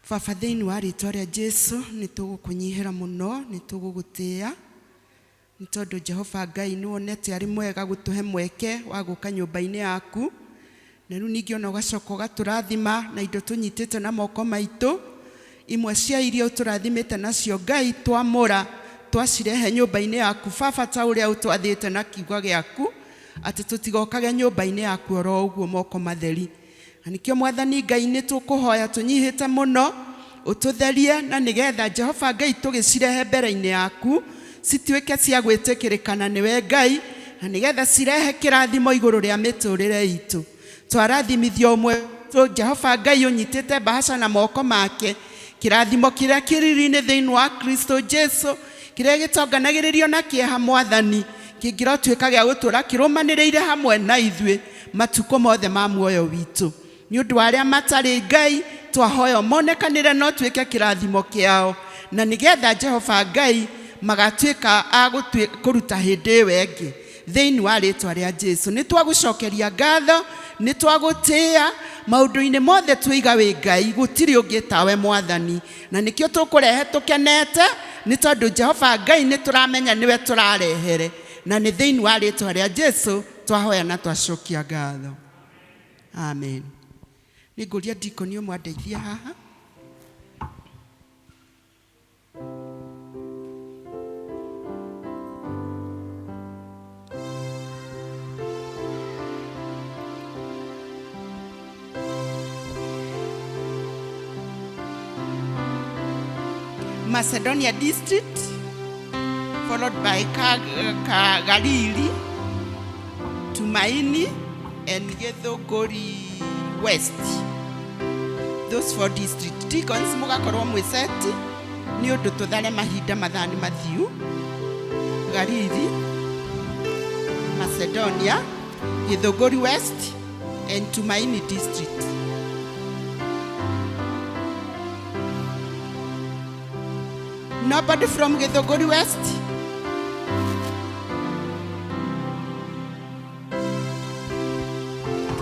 Baba, thĩinĩ wa rĩtwa rĩa Jesu, nĩ tũgũkũnyihĩra mũno, nĩ tũgũgũtĩĩa, nĩ tondũ Jehova Ngai nĩ wonete arĩ mwega gũtũhe mweke wa gũka nyũmba-inĩ yaku, na rĩu ningĩ ona ũgacoka ũgatũrathima na indo tũnyitĩte na moko maitũ. Imwe cia iria ũtũrathimĩte nacio Ngai twamũra twacirehe nyũmba-inĩ yaku Baba, ta ũrĩa ũtwathĩte na kiugo gĩaku atĩ tũtigokage nyũmba-inĩ yaku oro ũguo moko matheri. Na nĩkĩo Mwathani Ngai nĩ tũkũhoya tũnyihĩte mũno ũtũtherie, na nĩgetha Jehova Ngai tũgĩcirehe mbere-inĩ yaku cituĩke cia gwĩtĩkĩrĩkana nĩwe Ngai, na nĩgetha cirehe kĩrathimo igũrũ rĩa mĩtũrĩre itũ. Twarathimithio ũmwe Jehova Ngai ũnyitĩte mbahaca na moko make, kĩrathimo kĩrĩa kĩriri-inĩ thĩinĩ wa Kristo Jesu, kĩrĩa gĩtonganagĩrĩrio na kĩeha Mwathani, kĩngĩrotuĩka gĩa gũtũũra kĩrũmanĩrĩire hamwe na ithuĩ matukũ mothe ma muoyo witũ. Nĩ ũndũ wa arĩa matarĩ Ngai twahoya monekanĩre no tuĩke kĩrathimo kĩao, na nĩgetha Jehova Ngai magatuĩka a kũruta hĩndĩ ĩyo ĩngĩ thĩinĩ wa rĩtwa rĩa Jesu. Nĩ twagũcokeria ngatho, nĩ twagũtĩĩa maũndũ-inĩ mothe, tũiga wĩ Ngai, gũtirĩ ũngĩ tawe Mwathani, na nĩkĩo tũkũrehe tũkenete, nĩ tondũ Jehova Ngai nĩ tũramenya nĩwe tũrarehere, na nĩ thĩinĩ wa rĩtwa rĩa Jesu twahoya na twacokia ngatho, amen. Nĩ ngũria ndikoni ũmwe andeithie haha. Macedonia district, followed by Galili, Tumaini, and Githunguri West. Those four district. Deacons mugakorwo mwĩceti nĩ ũndũ tũthare mahinda mathaa nĩ mathiu. Galili, Macedonia, Githunguri West, and Tumaini district. Nobody from Githunguri West?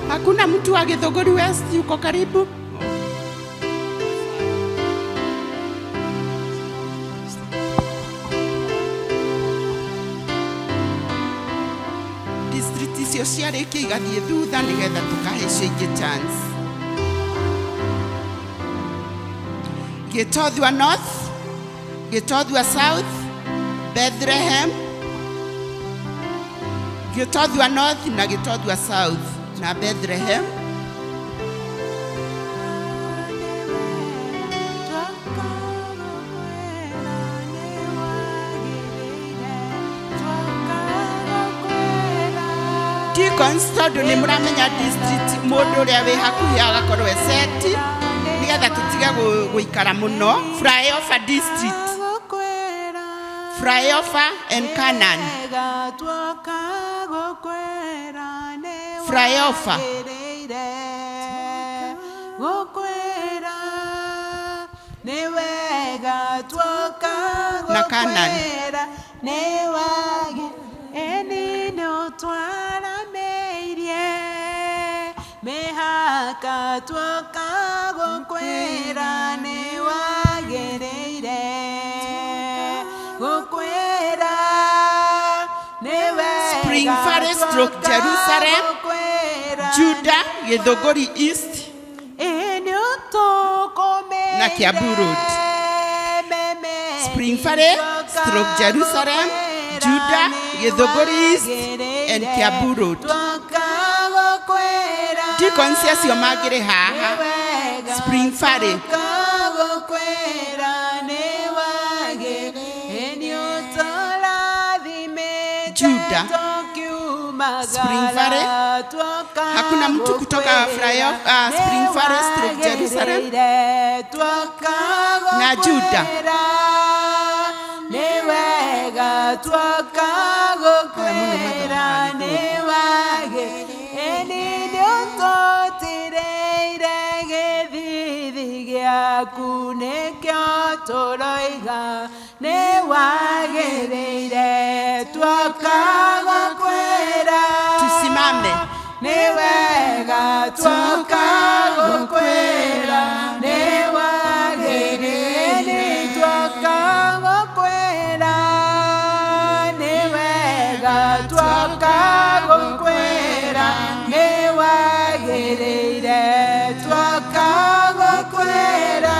Hakuna mtu wa Githunguri West yuko karibu? District icio ciarĩkia igathiĩ thutha nĩgetha tũkahe icio ingĩ chance. Gĩtothua North, Gĩtothua South, Bethlehem, Gĩtothua North na Gĩtothua South na Bethlehem. Deacons, tondũ nĩ mũramenya district mũndũ ũrĩa wĩ hakuhĩ agakorwo eseti nĩgetha tũtige gũikara mũno. Flyover district, Flyover and Canaan. Flyover. Na Canaan. Spring Forest stroke Jerusalem, Judah, Githunguri East na Kiambu Road. Spring Valley stroke Jerusalem, Judah, Githunguri East and Kiambu Road. Deacons acio mangĩrĩ haha. Spring Valley. Judah, Spring Valley. Hakuna mtu kutoka Spring Valley stroke Jerusalem na Judah. Tusimame. gũkwĩra nĩ wagĩrĩire, twoka gũkwĩra nĩ wega, twoka gũkwĩra nĩ wagĩrĩire, twoka gũkwĩra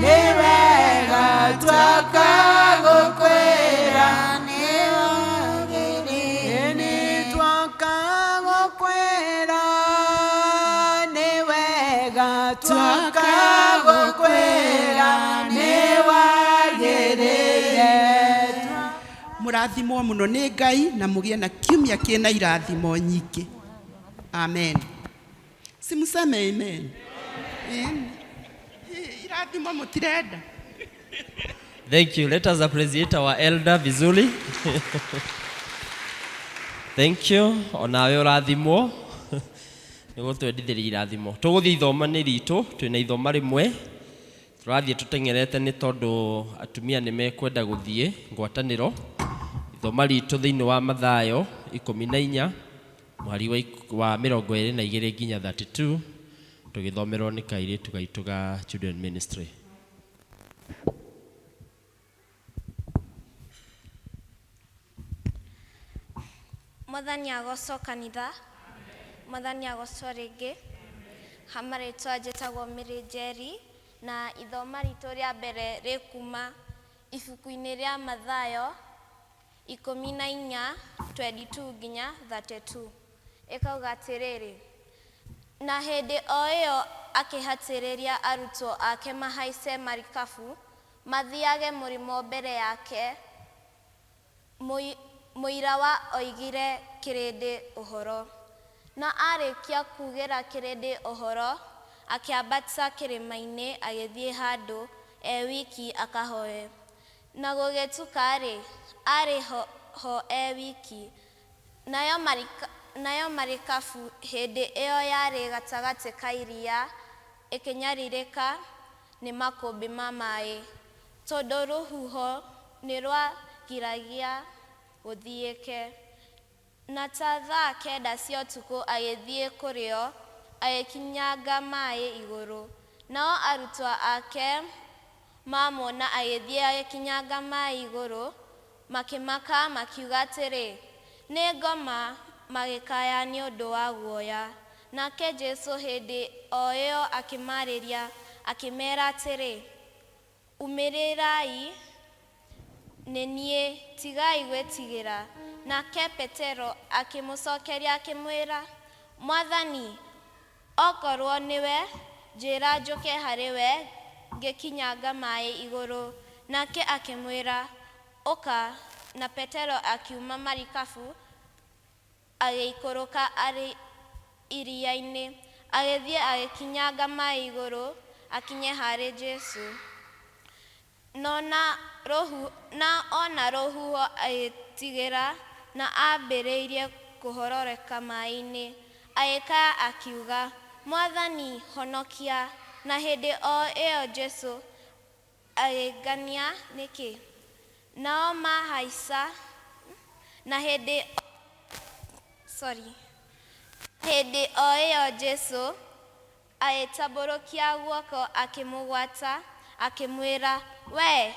nĩ wega, twoka gũkwĩra nĩ wagĩrĩire, nĩ twoka gũkwĩra nĩ wega, twoka gũkwĩra nĩ wagĩrĩire. Mũrathimwo mũno nĩ Ngai na mũgĩe na kiumia kĩna irathimo nyingĩ. Amen. Simuseme amen. Amen. Irathimo mũtirenda. Thank you. Let us appreciate our elder vizuri. Thank you. Onawe ũrathimwo nĩ gũtwendithĩria irathimo. Tũgũthiĩ ithoma-inĩ ritũ, twĩna ithoma rĩmwe tũrathiĩ tũteng'erete nĩ tondũ atumia nĩ mekwenda gũthiĩ ngwatanĩro. Ithoma ritũ thĩinĩ wa Mathayo 14 mũhari wa 22 nginya 32 tũgĩthomerwo nĩ kairĩtu gaitũ ga Children Ministry. Mwathani agocwo kanitha, Mwathani agocwo rĩngĩ. Ha marĩtwa njĩtagwo Mary Njeri na ithoma ritũ rĩa mbere rĩkuma ibuku-inĩ rĩa Mathayo 14 22 nginya 32. Ĩkauga atĩrĩrĩ, na hĩndĩ o ĩyo akĩhatĩrĩria arutwo ake mahaice marikabu mathiage mũrĩmo mbere yake mũira wa oigire kĩrĩndĩ ũhoro. Na arĩkia kugĩra kĩrĩndĩ ũhoro, akĩambata kĩrĩma-inĩ agĩthiĩ handũ e wiki akahoe. Na gũgĩtuka-rĩ, arĩ ho e wiki. Nayo marikabu hĩndĩ ĩyo yarĩ gatagatĩ ka iria ĩkĩnyarirĩka nĩ makũmbĩ ma maĩ, tondũ rũhuho nĩ rwagiragia gũthiĩke. Na ta thaa 9 cia ũtukũ agĩthiĩ kũrĩ o, agĩkinyanga maĩ igũrũ. Nao arutwo ake mamuona agĩthiĩ agĩkinyanga maĩ igũrũ, makĩmaka makiuga atĩrĩ, nĩ ngoma, magĩkaya nĩ ũndũ wa guoya. Nake Jesũ hĩndĩ o ĩyo akĩmaarĩria akĩmeera atĩrĩ, umĩrĩrai, nĩ niĩ, tigai gwĩtigĩra. Nake Petero akĩmũcokeria akĩmwĩra, Mwathani, okorwo nĩwe, njĩra njũke harĩ we ngĩkinyanga maĩ igũrũ. Nake akĩmwĩra, ũka. Na Petero akiuma marikabu agĩikũrũka arĩ iria-inĩ, agĩthiĩ agĩkinyanga maĩ igũrũ akinye harĩ Jesũ. Na ona rũhuho agĩtigĩra na ambĩrĩirie kũhororoka maĩ-inĩ, agĩkaya akiuga, Mwathani, honokia. Na hĩndĩ o ĩyo Jesũ agĩngania nĩkĩ. Nao mahaica na hĩndĩ o ĩyo Jesũ agĩtambũrũkia guoko akĩmũgwata akĩmwĩra, we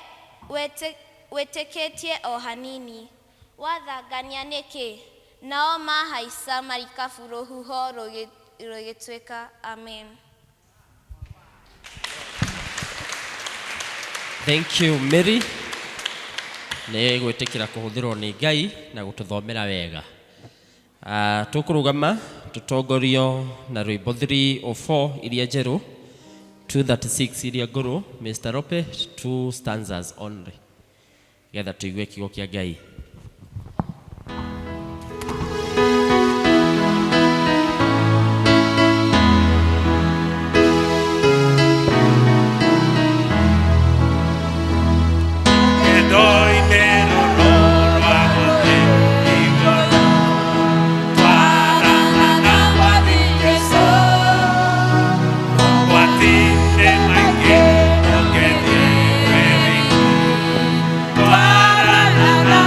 wĩtĩkĩtie o hanini, wathangania nĩkĩ? Nao mahaica marikabu rũhuho rũgĩtuĩka. Amen. Thank you Mary nĩ gwĩtĩkĩra kũhũthĩrwo nĩ Ngai na gũtũthomera wega. Tũkũrũgama tũtongorio na rwĩmbo 304 iria njerũ, 236 iria ngũrũ, Mr. Rope, 2 stanzas only, getha tũigue kiugo kĩa Ngai. Para la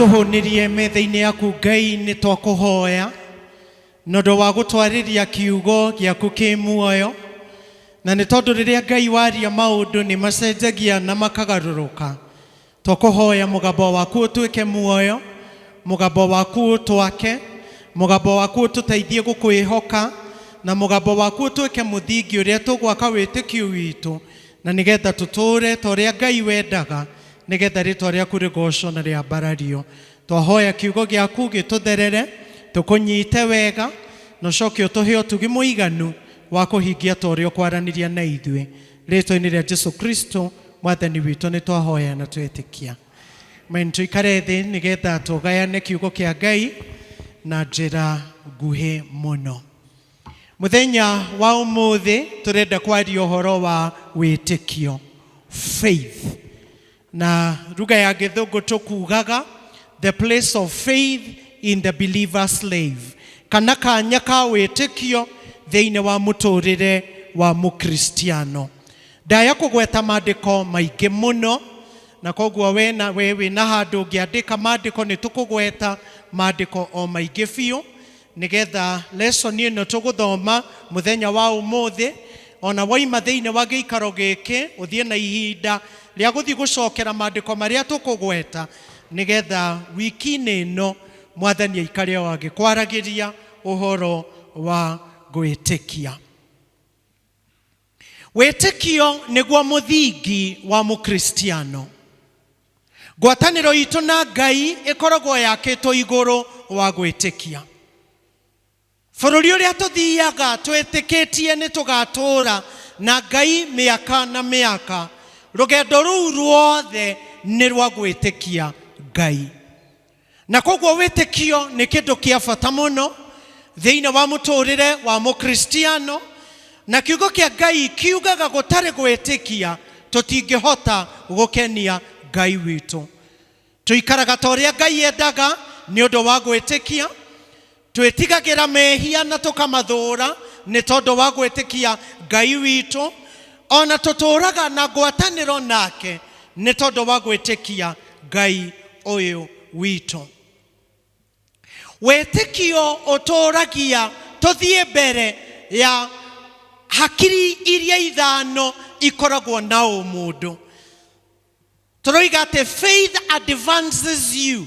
Ũtũhũnĩrie metha-inĩ yaku Ngai nĩ twakũhoya na ũndũ wa gũtwarĩria kiugo gĩaku kĩ muoyo na nĩ tondũ rĩrĩa Ngai waria maũndũ nĩ macenjagia na makagarũrũka. Twakũhoya mũgambo waku ũtuĩke muoyo, mũgambo waku ũtwake, mũgambo waku ũtũteithie gũkwĩhoka, na mũgambo waku ũtuĩke mũthingi ũrĩa tũgwaka wĩtĩkio witũ na nĩgetha tũtũũre ta ũrĩa Ngai wendaga, nĩgetha rĩtwa rĩaku rĩgocwo na rĩambarario. Twahoya kiugo gĩaku gĩtũtherere, tũkũnyite wega, na ũcoke ũtũhe ũtugi mũiganu wa kũhingia ta ũrĩa ũkwaranĩria na ithuĩ. Rĩtwa-inĩ rĩa Jesu Kristo Mwathani witũ nĩ twahoya na twetĩkia. Amen. Tũikare thĩ nĩgetha tũgayane kiugo kĩa Ngai na njĩra nguhĩ mũno. Mũthenya wa ũmũthĩ tũrenda kwaria ũhoro wa wĩtĩkio, faith. Na lugha ya gĩthũngũ tũkugaga the place of faith in the believer's life, kana kanya ka wĩtĩkio thĩinĩ wa mũtũrĩre wa mũkristiano. Ndaya kũgweta maandĩko maingĩ mũno, na koguo we na we wĩna handũ ũngĩandĩka maandĩko nĩ tũkũgweta maandĩko o maingĩ biũ nĩgetha lesson ĩno tũgũthoma mũthenya wa ũmũthĩ ona waima thĩinĩ wa gĩikaro gĩkĩ ũthiĩ na ihinda rĩa gũthiĩ gũcokera maandĩko marĩa tũkũgweta nĩgetha wiki-inĩ ĩno Mwathani aikare o agĩkwaragĩria ũhoro wa gwĩtĩkia. Wĩtĩkio nĩguo mũthingi wa mũkristiano. Ngwatanĩro itũ na Ngai ĩkoragwo yakĩtwo igũrũ wa gwĩtĩkia. Bũrũri ũrĩa tũthiaga twĩtĩkĩtie nĩ tũgatũũra na Ngai mĩaka na mĩaka, rũgendo rũu ruothe nĩ rwa gwĩtĩkia Ngai. Na koguo wĩtĩkio nĩ kĩndũ kĩa bata mũno thĩinĩ wa mũtũrĩre wa mũkristiano, na kiugo kĩa Ngai kiugaga gũtarĩ gwĩtĩkia tũtingĩhota gũkenia Ngai witũ. Tũikaraga ta ũrĩa Ngai endaga nĩ ũndũ wa gwĩtĩkia, twĩtigagĩra mehia na tũkamathũũra nĩ tondũ wa gwĩtĩkia Ngai witũ, ona tũtũũraga na ngwatanĩro nake nĩ tondũ wa gwĩtĩkia Ngai ũyũ witũ. Wĩtĩkio ũtũũragia tũthiĩ mbere ya hakiri iria ithano ikoragwo na ũmũndũ. Tũroiga atĩ faith advances you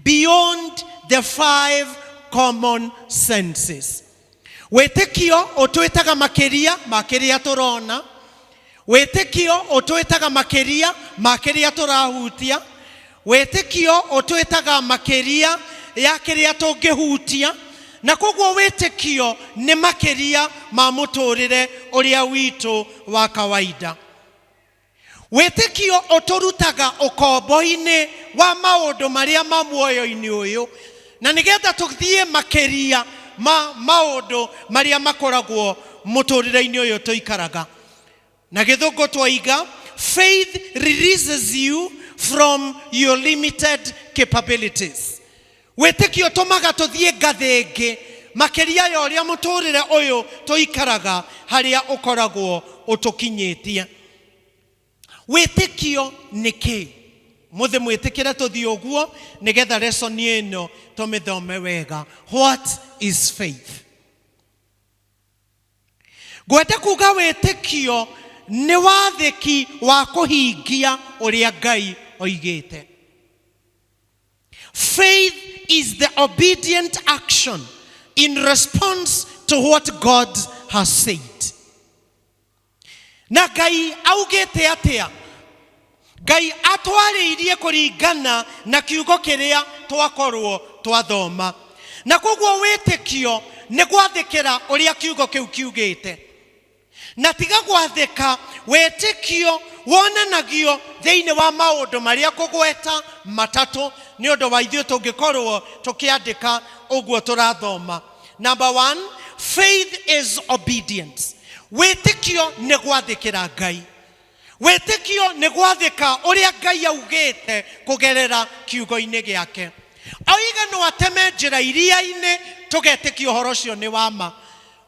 beyond the five common senses. Wĩtĩkio ũtwĩtaga makĩria ma kĩrĩa tũrona. Wĩtĩkio ũtwĩtaga makĩria ma kĩrĩa tũrahutia. Wĩtĩkio ũtwĩtaga makĩria ya kĩrĩa tũngĩhutia. Na koguo wĩtĩkio nĩ makĩria ma mũtũrĩre ũrĩa witũ wa kawaida. Wĩtĩkio ũtũrutaga ũkombo-inĩ wa maũndũ marĩa ma muoyo-inĩ ũyũ, na nĩgetha tũthiĩ makĩria ma maũndũ marĩa makoragwo mũtũrĩre-inĩ ũyũ tũikaraga. Na gĩthũngũ twoiga, faith releases you from your limited capabilities. Wĩtĩkio ũtũmaga tũthiĩ ngathĩ ĩngĩ makĩria ya ũrĩa mũtũrĩre ũyũ tũikaraga harĩa ũkoragwo ũtũkinyĩtie. Wĩtĩkio nĩ kĩ? Mũthĩ mwĩtĩkĩre tũthiĩ ũguo nĩgetha lesson ĩno tũmĩthome wega. What is faith? Ngwenda kuga wĩtĩkio nĩ wathĩki wa kũhingia ũrĩa Ngai oigĩte. Faith is the obedient action in response to what God has said. Na Ngai augĩte atĩa? Ngai atwarĩirie kũringana na kiugo kĩrĩa twakorwo twathoma. Na koguo wĩtĩkio nĩ gwathĩkĩra ũrĩa kiugo kĩu kiugĩte. Na tiga gwathĩka, wĩtĩkio wonanagio thĩinĩ wa maũndũ marĩa ngũgweta matatũ nĩ ũndũ wa ithuĩ tũngĩkorwo tũkĩandĩka ũguo tũrathoma. Number one, faith is obedience. Wĩtĩkio nĩ gwathĩkĩra Ngai. Wĩtĩkio nĩ gwathĩka ũrĩa Ngai augĩte kũgerera kiugo-inĩ gĩake. Oiga no ateme njĩra iria-inĩ, tũgetĩkia ũhoro ũcio nĩ wa ma.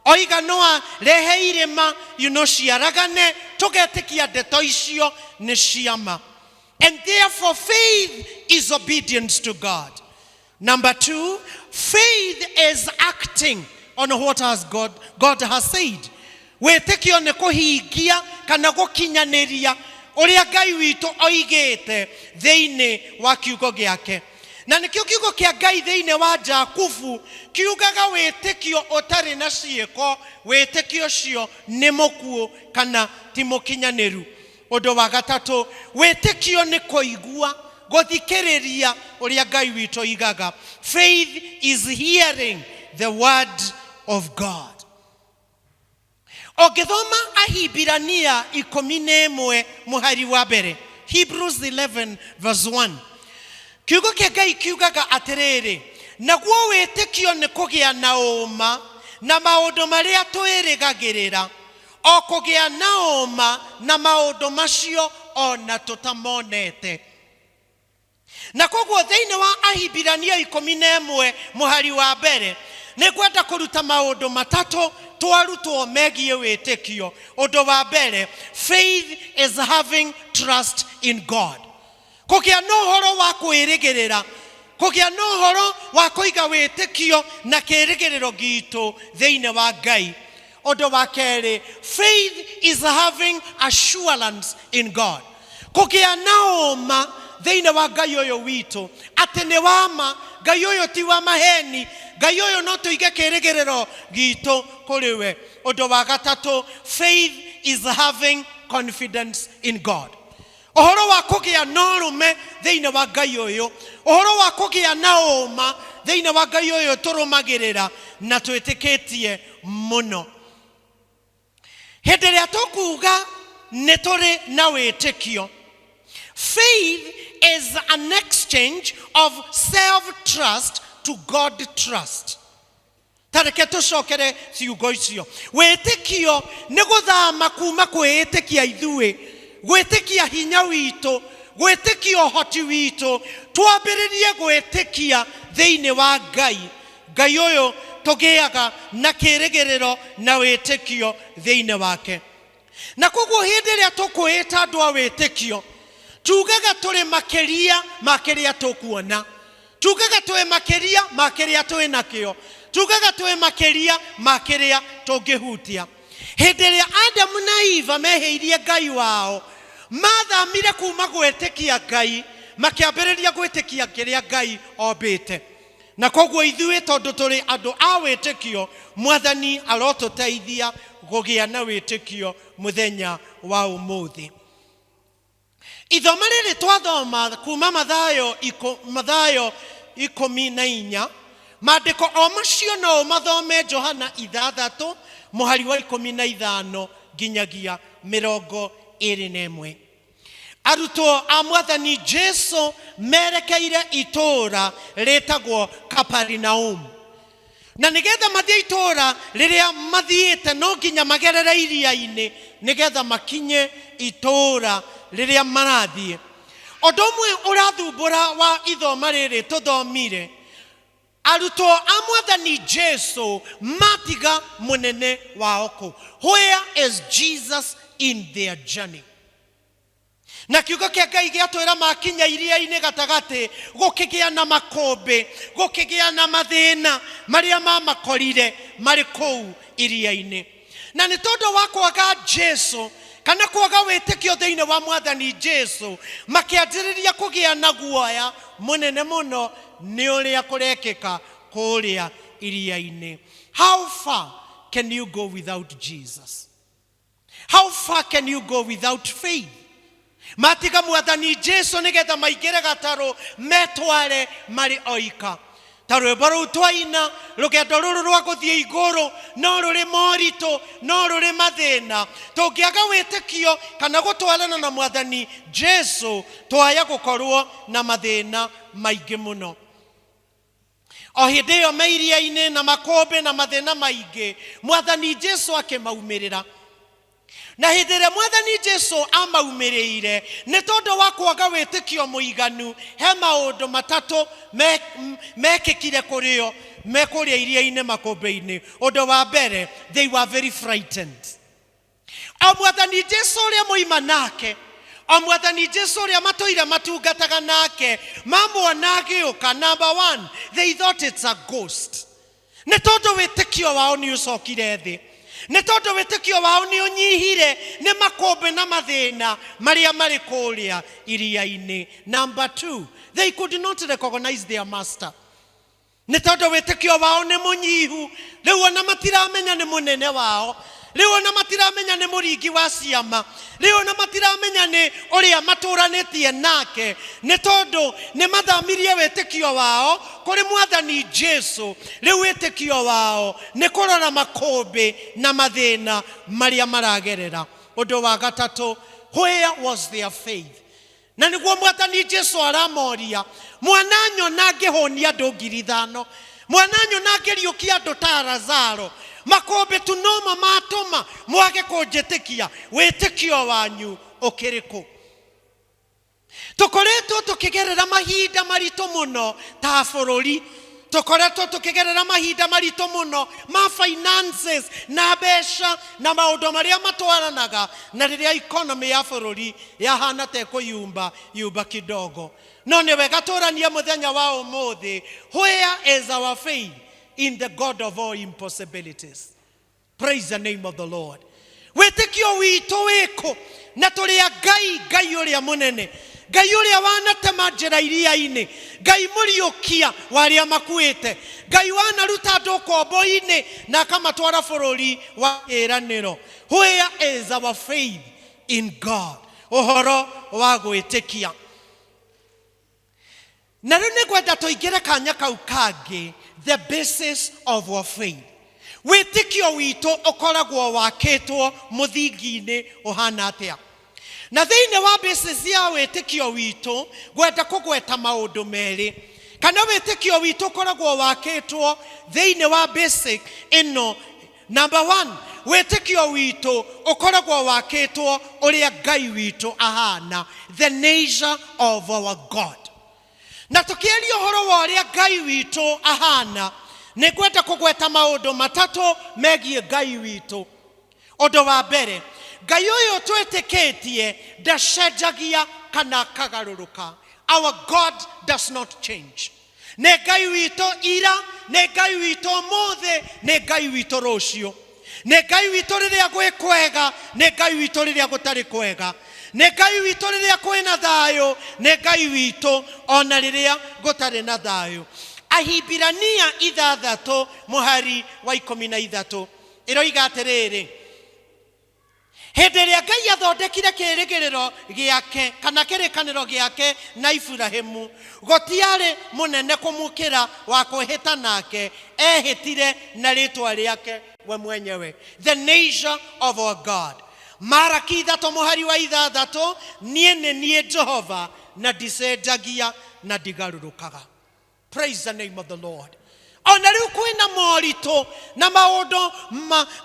Oiga no arehe irĩma, you know, ciaragane, tũgetĩkia ndeto icio nĩ cia ma. And therefore, faith is obedience to God. Number two, faith is acting on what has God, God has said. Wĩtĩkio nĩ kũhingia kana gũkinyanĩria ũrĩa Ngai witũ oigĩte thĩinĩ wa kiugo gĩake. Na nĩkĩo kiugo kĩa Ngai thĩinĩ wa Jakubu kiugaga wĩtĩkio ũtarĩ na ciĩko, wĩtĩkio ũcio nĩ mũkuũ kana ti mũkinyanĩru. Ũndũ wa gatatũ, wĩtĩkio nĩ kũigua, gũthikĩrĩria ũrĩa Ngai witũ oigaga. Faith is hearing the word of God. Ũngĩthoma Ahibirania 11 mũhari wa mbere, Hebrews 11 verse 1, kiugo kĩa Ngai kiugaga atĩrĩrĩ, naguo wĩtĩkio nĩ kũgĩa na ũũma na maũndũ marĩa twĩrĩgagĩrĩra, o kũgĩa na ũũma na maũndũ macio o na tũtamonete. Na koguo thĩinĩ wa Ahibirania 11 mũhari wa mbere, nĩ ngwenda kũruta maũndũ matatũ twarutwo megiĩ wĩtĩkio. Ũndũ wa mbere, faith is having trust in God. Kũgĩa na ũhoro wa kwĩrĩgĩrĩra, kũgĩa na ũhoro wa kũiga wĩtĩkio na kĩĩrĩgĩrĩro gitũ thĩinĩ wa Ngai. Ũndũ wa kerĩ, faith is having assurance in God. Kũgĩa na ũma thĩinĩ wa Ngai ũyũ witũ atĩ nĩ wa ma, Ngai ũyũ ti wa maheni, Ngai ũyũ no tũige kĩĩrĩgĩrĩro gitũ kũrĩ we. Ũndũ wa gatatũ, faith is having confidence in God. Ũhoro wa kũgĩa na ũrũme thĩinĩ wa Ngai ũyũ, ũhoro wa kũgĩa na ũma thĩinĩ wa Ngai ũyũ tũrũmagĩrĩra na twĩtĩkĩtie mũno. Hĩndĩ ĩrĩa tũkuga nĩ tũrĩ na wĩtĩkio, faith is an exchange of self-trust to God trust. Ta reke tũcokere ciugo icio. Wĩtĩkio nĩ gũthama kuma kwĩĩtĩkia ithuĩ, gwĩtĩkia hinya witũ, gwĩtĩkia ũhoti witũ, twambĩrĩrie gwĩtĩkia thĩinĩ wa Ngai. Ngai ũyũ tũgĩaga na kĩĩrĩgĩrĩro na wĩtĩkio thĩinĩ wake. Na koguo hĩndĩ ĩrĩa tũkwĩĩta andũ a wĩtĩkio, tugaga tũrĩ makĩria ma kĩrĩa tũkuona, tugaga twĩ makĩria ma kĩrĩa twĩ nakĩo, tugaga twĩ makĩria ma kĩrĩa tũngĩhutia. Hĩndĩ ĩrĩa Adamu na Eva mehĩirie Ngai wao, mathamire kuma gwĩtĩkia Ngai makĩambĩrĩria gwĩtĩkia kĩrĩa Ngai ombĩte. Na koguo ithuĩ tondũ tũrĩ andũ a wĩtĩkio, Mwathani arotũteithia kũgĩa na wĩtĩkio mũthenya wa ũmũthĩ. Ithoma rĩrĩ twathoma kuma Mathayo 14, maandĩko o macio no ũmathome Johana 6 mũhari wa 15 nginyagia 21. Arutwo a Mwathani Jesu merekeire itũũra rĩtagwo Kaperinaum. Na nĩgetha mathiĩ itũũra rĩrĩa mathiĩte no nginya magerere iria-inĩ nĩgetha makinye itũũra rĩrĩa marathiĩ. Ũndũ ũmwe ũrathumbũra wa ithoma rĩrĩ tũthomire, arutwo a Mwathani Jesu matiga mũnene wao kũ? Where is Jesus in their journey? Na kiugo kĩa Ngai gĩatwĩra makinya iria-inĩ gatagatĩ, gũkĩgĩa na makũmbĩ, gũkĩgĩa na mathĩna marĩa mamakorire marĩ kũu iria-inĩ. Na nĩ tondũ wa kwaga Jesu kana kwaga wĩtĩkio thĩinĩ wa Mwathani Jesu, makĩanjĩrĩria kũgĩa na guoya mũnene mũno nĩ ũrĩa kũrekĩka kũrĩa iria-inĩ. How far can you go without Jesus? How far can you go without faith? Matiga Mwathani Jesu nĩgetha maingĩre gatarũ metware marĩ oika. Ta rwĩmbo rũu twaina, rũgendo rũrũ rwa gũthiĩ igũrũ no rũrĩ moritũ, no rũrĩ mathĩna. Tũngĩaga wĩtĩkio kana gũtwarana na Mwathani Jesu, twaya gũkorwo na mathĩna maingĩ mũno. O hĩndĩ ĩyo me iria-inĩ na makũmbĩ na mathĩna maingĩ, Mwathani Jesu akĩmaumĩrĩra. Na hĩndĩ ĩrĩa Mwathani Jesu amaumĩrĩire, nĩ tondũ wa kwaga wĩtĩkio mũiganu, he maũndũ matatũ mekĩkire kũrĩ o me kũrĩa iria-inĩ makũmbĩ-inĩ. Ũndũ wa mbere, they were very frightened. O Mwathani Jesu ũrĩa moima nake, O Mwathani Jesu ũrĩa matũire matungataga nake, mamuona agĩũka, number one, they thought it's a ghost. Nĩ tondũ wĩtĩkio wao nĩ ũcokire thĩ, nĩ tondũ wĩtĩkio wao nĩ ũnyihire nĩ makũmbĩ na mathĩna marĩa marĩ kũrĩa iria-inĩ. Number two, they could not recognize their master. Nĩ tondũ wĩtĩkio wao nĩ mũnyihu, rĩu ona matiramenya nĩ mũnene wao, rĩu ona matiramenya nĩ mũringi wa ciama, rĩu ona matiramenya nĩ ũrĩa matũranĩtie nake, nĩ tondũ nĩ mathamirie wĩtĩkio wao kũrĩ Mwathani Jesu. Rĩu wĩtĩkio wao nĩ kũrora makũmbĩ na mathĩna marĩa maragerera. Ũndũ wa gatatũ, where was their faith? Na nĩguo Mwathani Jesu aramoria, mwananyona ngĩhũnia andũ 5,000, mwananyona ngĩriũkia andũ ta Lazaro, makũmbĩ tu nomo matũma mwage kũnjĩtĩkia, wĩtĩkio wanyu ũkĩrĩ kũ? Tũkoretwo tũkĩgerera mahinda maritũ mũno ta bũrũri, tũkoretwo tũkĩgerera mahinda maritũ mũno ma finances na mbeca na maũndũ marĩa matwaranaga na rĩrĩa economy ya bũrũri yahana ta ĩkũyumba yumba kidogo. No nĩ wega tũranie mũthenya wa ũmũthĩ, where is our faith in the God of all impossibilities? Praise the name of the Lord. Wĩtĩkio witũ wĩkũ? Na tũrĩ a Ngai, Ngai ũrĩa mũnene, Ngai ũrĩa wanatema njĩra iria-inĩ, Ngai mũriũkia wa arĩa makuĩte, Ngai wanaruta andũ ũkombo-inĩ na akamatwara bũrũri wa kĩĩranĩro. Where is our faith in God? Ũhoro wa gwĩtĩkia. Na rĩu nĩngwenda tũingĩre kanya kau kangĩ, the basis of our faith. Wĩtĩkio witũ ũkoragwo wakĩtwo mũthingi-inĩ ũhana atĩa? Na thĩinĩ wa basis ya wĩtĩkio witũ, ngwenda kũgweta maũndũ merĩ. Kana wĩtĩkio witũ ũkoragwo wakĩtwo thĩinĩ wa basic ĩno. Number one, wĩtĩkio witũ ũkoragwo wakĩtwo ũrĩa Ngai witũ ahana, the nature of our God. Na tũkĩaria ũhoro wa ũrĩa Ngai witũ ahana, nĩ ngwenda kũgweta maũndũ matatũ megiĩ Ngai witũ. Ũndũ wa mbere, Ngai ũyũ twĩtĩkĩtie ndacenjagia kana akagarũrũka. Our God does not change. Nĩ Ngai witũ ira, nĩ Ngai witũ ũmũthĩ, nĩ Ngai witũ rũciũ. Nĩ Ngai witũ rĩrĩa gwĩ kwega, nĩ Ngai witũ rĩrĩa gũtarĩ kwega. Nĩ Ngai witũ rĩrĩa kwĩna thayũ, nĩ Ngai witũ ona rĩrĩa gũtarĩ na thayũ. Ahibirania 6 mũhari wa 13 ĩroiga atĩrĩrĩ, hĩndĩ ĩrĩa Ngai athondekire kĩĩrĩgĩrĩro gĩake kana kĩrĩkanĩro gĩake na Iburahimu, gũtiarĩ mũnene kũmũkĩra wa kwĩhĩta nake, ehĩtire na rĩtwa rĩake we mwenyewe, the nature of our God. Maraki 3 mũhari wa 6, niĩ nĩ niĩ Jehova na ndicenjagia na ndigarũrũkaga. Praise the name of the Lord. Ona rĩu kwĩna moritũ na maũndũ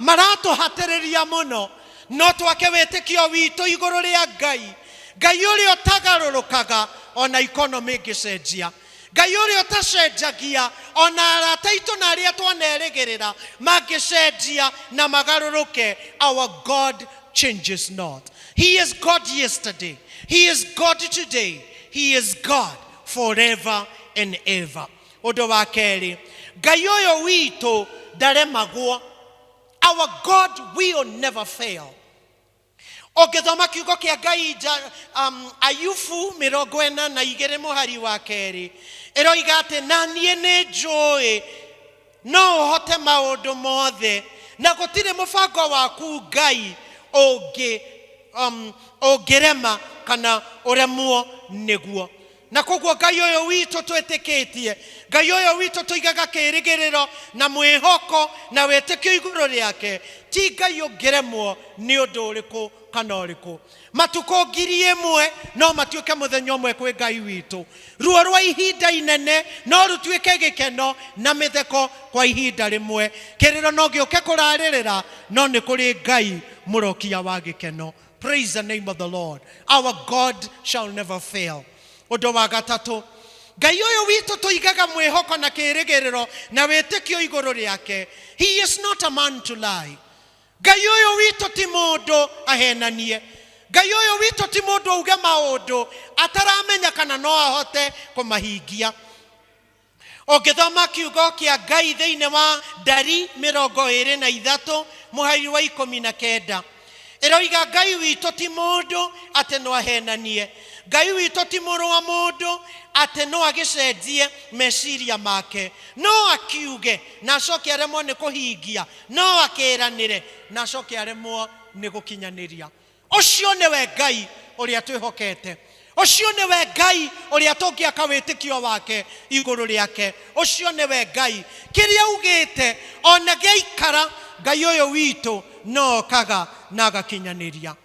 maratũhatĩrĩria mũno, no twake wĩtĩkio witũ igũrũ rĩa Ngai, Ngai ũrĩa ũtagarũrũkaga ona economy ĩngĩcenjia, Ngai ũrĩa ũtacenjagia ona arata aitũ na arĩa twanerĩgĩrĩra mangĩcenjia na magarũrũke. Our God changes not. He is God yesterday, he is God today, he is God forever and ever. Ũndũ wa kerĩ, Ngai ũyũ witũ ndaremagwo. Our God will never fail. Ũngĩthoma kiugo kĩa Ngai Ayubu 42 mũhari wa 2, ĩroiga atĩ na niĩ nĩ njũĩ no ũhote maũndũ mothe, na gũtirĩ mũbango waku Ngai ũngĩrema kana ũremwo nĩguo. Na koguo Ngai ũyũ witũ twĩtĩkĩtie, Ngai ũyũ witũ tũigaga kĩĩrĩgĩrĩro na mwĩhoko na wĩtĩkio igũrũ rĩake, ti Ngai ũngĩremwo nĩ ũndũ ũrĩkũ kana ũrĩkũ. Matukũ 1,000 no matuĩke mũthenya ũmwe kwĩ Ngai witũ. Ruo rwa ihinda inene no rũtuĩke gĩkeno na mĩtheko kwa ihinda rĩmwe. Kĩrĩro no gĩũke kũrarĩrĩra, no nĩ kũrĩ Ngai mũrokia wa gĩkeno. Praise the name of the Lord. Our God shall never fail. Ũndũ wa gatatũ, Ngai ũyũ witũ tũigaga mwĩhoko na kĩĩrĩgĩrĩro na wĩtĩkio igũrũ rĩake. He is not a man to lie. Ngai ũyũ witũ ti mũndũ ahenanie. Ngai ũyũ witũ ti mũndũ auge maũndũ ataramenya kana no ahote kũmahingia. Ũngĩthoma kiugo kĩa Ngai thĩinĩ wa Ndari 23 mũhari wa 19, ĩroiga Ngai witũ ti mũndũ atĩ no ahenanie, Ngai witũ ti mũrũ wa mũndũ atĩ no agĩcenjie meciria make. No akiuge na acoke aremwo nĩ kũhingia, no akĩranĩre na acoke aremwo nĩ gũkinyanĩria. Ũcio nĩwe Ngai ũrĩa twĩhokete, ũcio nĩwe Ngai ũrĩa tũngĩaka wĩtĩkio wake igũrũ rĩake, ũcio nĩwe Ngai kĩrĩa augĩte ona gĩaikara, Ngai ũyũ witũ no okaga na agakinyanĩria.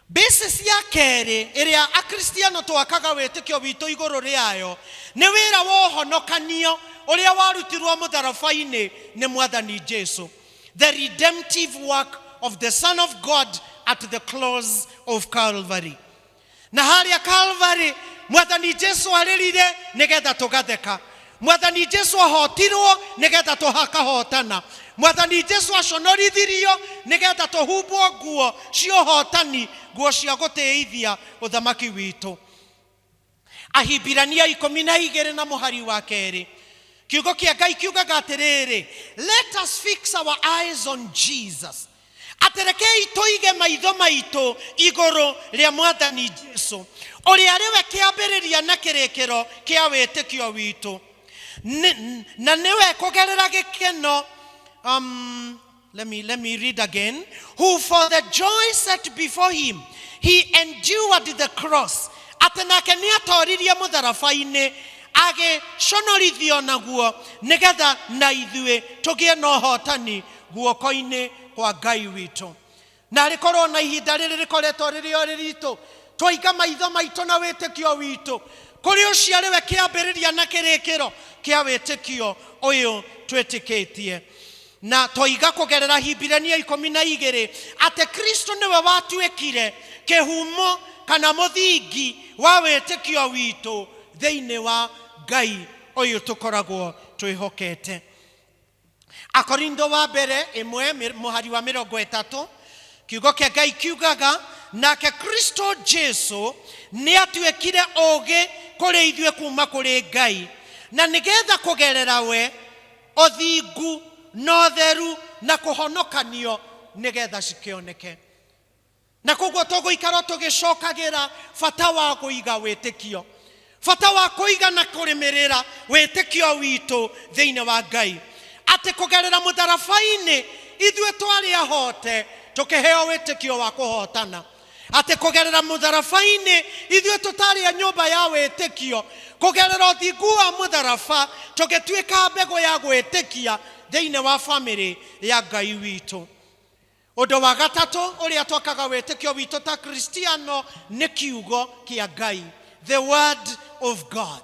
Basis ya kerĩ ĩrĩa Akristiano twakaga wĩtĩkio witũ igũrũ rĩayo nĩ wĩra wa ũhonokanio ũrĩa warutirwo mũtharaba-inĩ nĩ Mwathani Jesu. The redemptive work of the Son of God at the cross of Calvary. Na harĩa Calvary Mwathani Jesu arĩrire nĩgetha tũgatheka. Mwathani Jesu ahotirwo nĩgetha tũkahotana. Mwathani Jesu aconorithirio nĩgetha tũhumbwo nguo cia ũhotani, nguo cia gũtĩithia ũthamaki witũ. Ahibirania 12 na mũhari wa kerĩ, kiugo kĩa Ngai kiugaga atĩrĩrĩ, let us fix our eyes on Jesus, atĩ rekei tũige maitho maitũ igũrũ rĩa Mwathani Jesu, ũrĩa arĩ we kĩambĩrĩria na kĩrĩkĩro kĩa wĩtĩkio witũ, na nĩwe kũgerera gĩkeno, let me read again. Who for the joy set before him, he endured the cross. Atĩ nake nĩ atoririe mũtharaba-inĩ, agĩconorithio naguo, nĩgetha na ithuĩ tũgĩe na ũhotani guoko-inĩ kwa Ngai witũ. Na rĩkorwo na ihinda rĩrĩ rĩkoretwo rĩrĩ o rĩritũ, twaiga maitho maitũ na wĩtĩkio witũ kũrĩ ũcio arĩ we kĩambĩrĩria na kĩrĩkĩro kĩa wĩtĩkio ũyũ twĩtĩkĩtie, na twaiga kũgerera Hibirania 12 atĩ Kristo nĩwe watuĩkire kĩhumo kana mũthingi wa wĩtĩkio witũ thĩinĩ wa Ngai ũyũ tũkoragwo twĩhokete. Akorintho wa mbere 1 mũhari wa 30, kiugo kĩa Ngai kiugaga, nake Kristo Jesu nĩ atuĩkire ũũgĩ kũrĩ ithuĩ kuma kũrĩ Ngai, na nĩgetha kũgerera we ũthingu na ũtheru na kũhonokanio nĩgetha cikĩoneke. Na koguo tũgũikara tũgĩcokagĩra bata wa kũiga wĩtĩkio, bata wa kũiga na kũrĩmĩrĩra wĩtĩkio witũ thĩinĩ wa Ngai, atĩ kũgerera mũtharaba-inĩ ithuĩ twarĩ ahote tũkĩheo wĩtĩkio wa kũhotana, atĩ kũgerera mũtharaba-inĩ ithuĩ tũtarĩ a nyũmba ya wĩtĩkio, kũgerera ũthingu wa mũtharaba tũgĩtuĩka mbegũ ya gwĩtĩkia thĩinĩ wa famĩlĩ ya Ngai witũ. Ũndũ wa gatatũ ũrĩa twakaga wĩtĩkio witũ ta Kristiano nĩ kiugo kĩa Ngai, the word of God.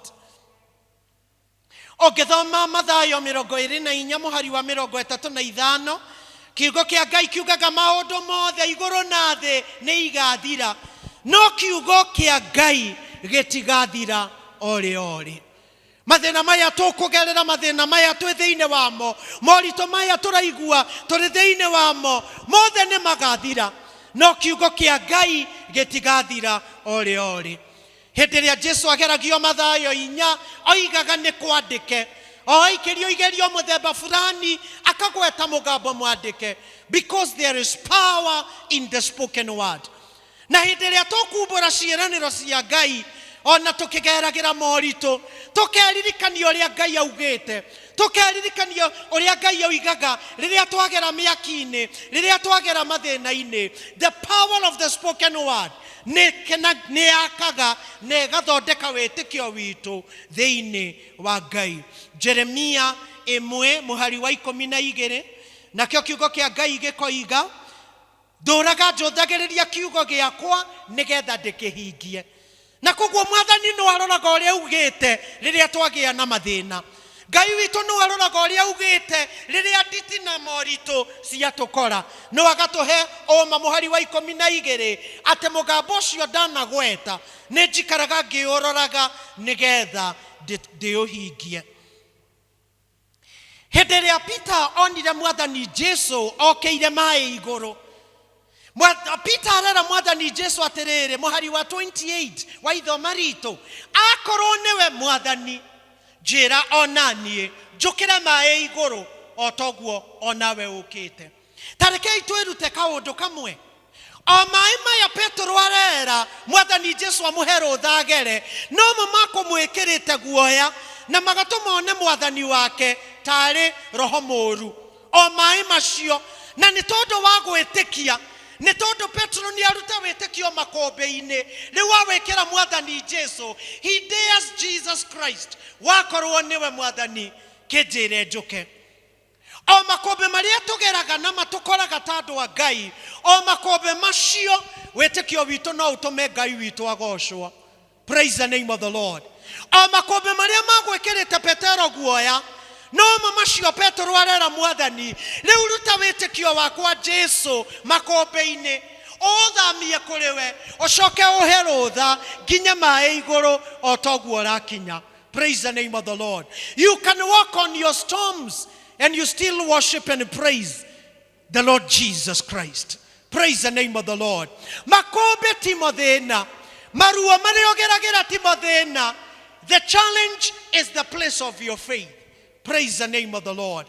Ũngĩthoma Mathayo 24 mũhari wa 35, kiugo kĩa Ngai kiugaga maũndũ mothe igũrũ na thĩ nĩ igathira, no kiugo kĩa Ngai gĩtigathira orĩ orĩ. Mathĩna maya tũkũgerera, mathĩna maya twĩ thĩinĩ wamo, moritũ maya tũraigua tũrĩ thĩinĩ wamo, mothe nĩ magathira, no kiugo kĩa Ngai gĩtigathira orĩ orĩ. Hĩndĩ ĩrĩa Jesu ageragio Mathayo 4, oigaga nĩ kwandĩke. O aikĩrio igerio mũthemba fulani, akagweta mũgambo mwandĩke, because there is power in the spoken word. Na hĩndĩ ĩrĩa tũkumbũra ciĩranĩro cia Ngai, ona tũkĩgeragĩra moritũ, tũkeririkania ũrĩa Ngai augĩte, tũkeririkania ũrĩa Ngai oigaga rĩrĩa twagera mĩaki-inĩ, rĩrĩa twagera mathĩna-inĩ, the power of the spoken word nĩ yakaga na ĩgathondeka wĩtĩkio witũ thĩinĩ wa Ngai. Jeremia 1 mũhari wa 12, nakĩo kiugo kĩa Ngai gĩkoiga, ndũraga njũthagĩrĩria kiugo gĩakwa nĩgetha ndĩkĩhingie. Na koguo Mwathani no aroraga ũrĩa augĩte rĩrĩa twagĩa na mathĩna. Ngai witũ no aroraga ũrĩa augĩte rĩrĩa nditi na moritũ ciatũkora, no agatũhe ũma mũhari wa 12 atĩ mũgambo ũcio ndanagweta nĩ njikaraga ngĩũroraga nĩgetha ndĩũhingie. Hĩndĩ ĩrĩa Peter onire Mwathani Jesu okĩire maĩ igũrũ, Peter arera mwathani Jesu atĩrĩrĩ, mũhari wa 28 wa ithoma ritũ, akorwo nĩwe mwathani, njĩra ona niĩ njũkĩre maĩ igũrũ o toguo onawe ũkĩte. Ta rekei twĩrute kaũndũ kamwe. O maĩ maya Petero arera mwathani Jesu amũhe rũtha agere, no mo makũmwĩkĩrĩte guoya na magatũma one mwathani wake tarĩ roho mũũru. O maĩ macio, na nĩ tondũ wa gwĩtĩkia, nĩ tondũ Petero nĩ aruta wĩtĩkio makũmbĩ-inĩ, rĩu awĩkĩra mwathani Jesu. He dares Jesus Christ, wakorwo nĩwe mwathani, kĩnjĩre njũke. O makũmbĩ marĩa tũgeraga na matũkoraga ta andũ a Ngai, o makũmbĩ macio wĩtĩkio witũ no ũtũme Ngai witũ agocwo. Praise the name of the Lord. O makũmbĩ marĩa magwĩkĩrĩte Petero guoya, no mo macio Petero arera mwathani, rĩu ruta wĩtĩkio wakwa Jesu makũmbĩ-inĩ, ũũthamie kũrĩ we, ũcoke ũhe rũtha nginya maĩ igũrũ o toguo ũrakinya. Praise the name of the Lord. You can walk on your storms and you still worship and praise the Lord Jesus Christ. Praise the name of the Lord. Makũmbĩ ti mo thĩna, maruo marĩa ũgeragĩra ti mo thĩna. The challenge is the place of your faith. Praise the name of the Lord.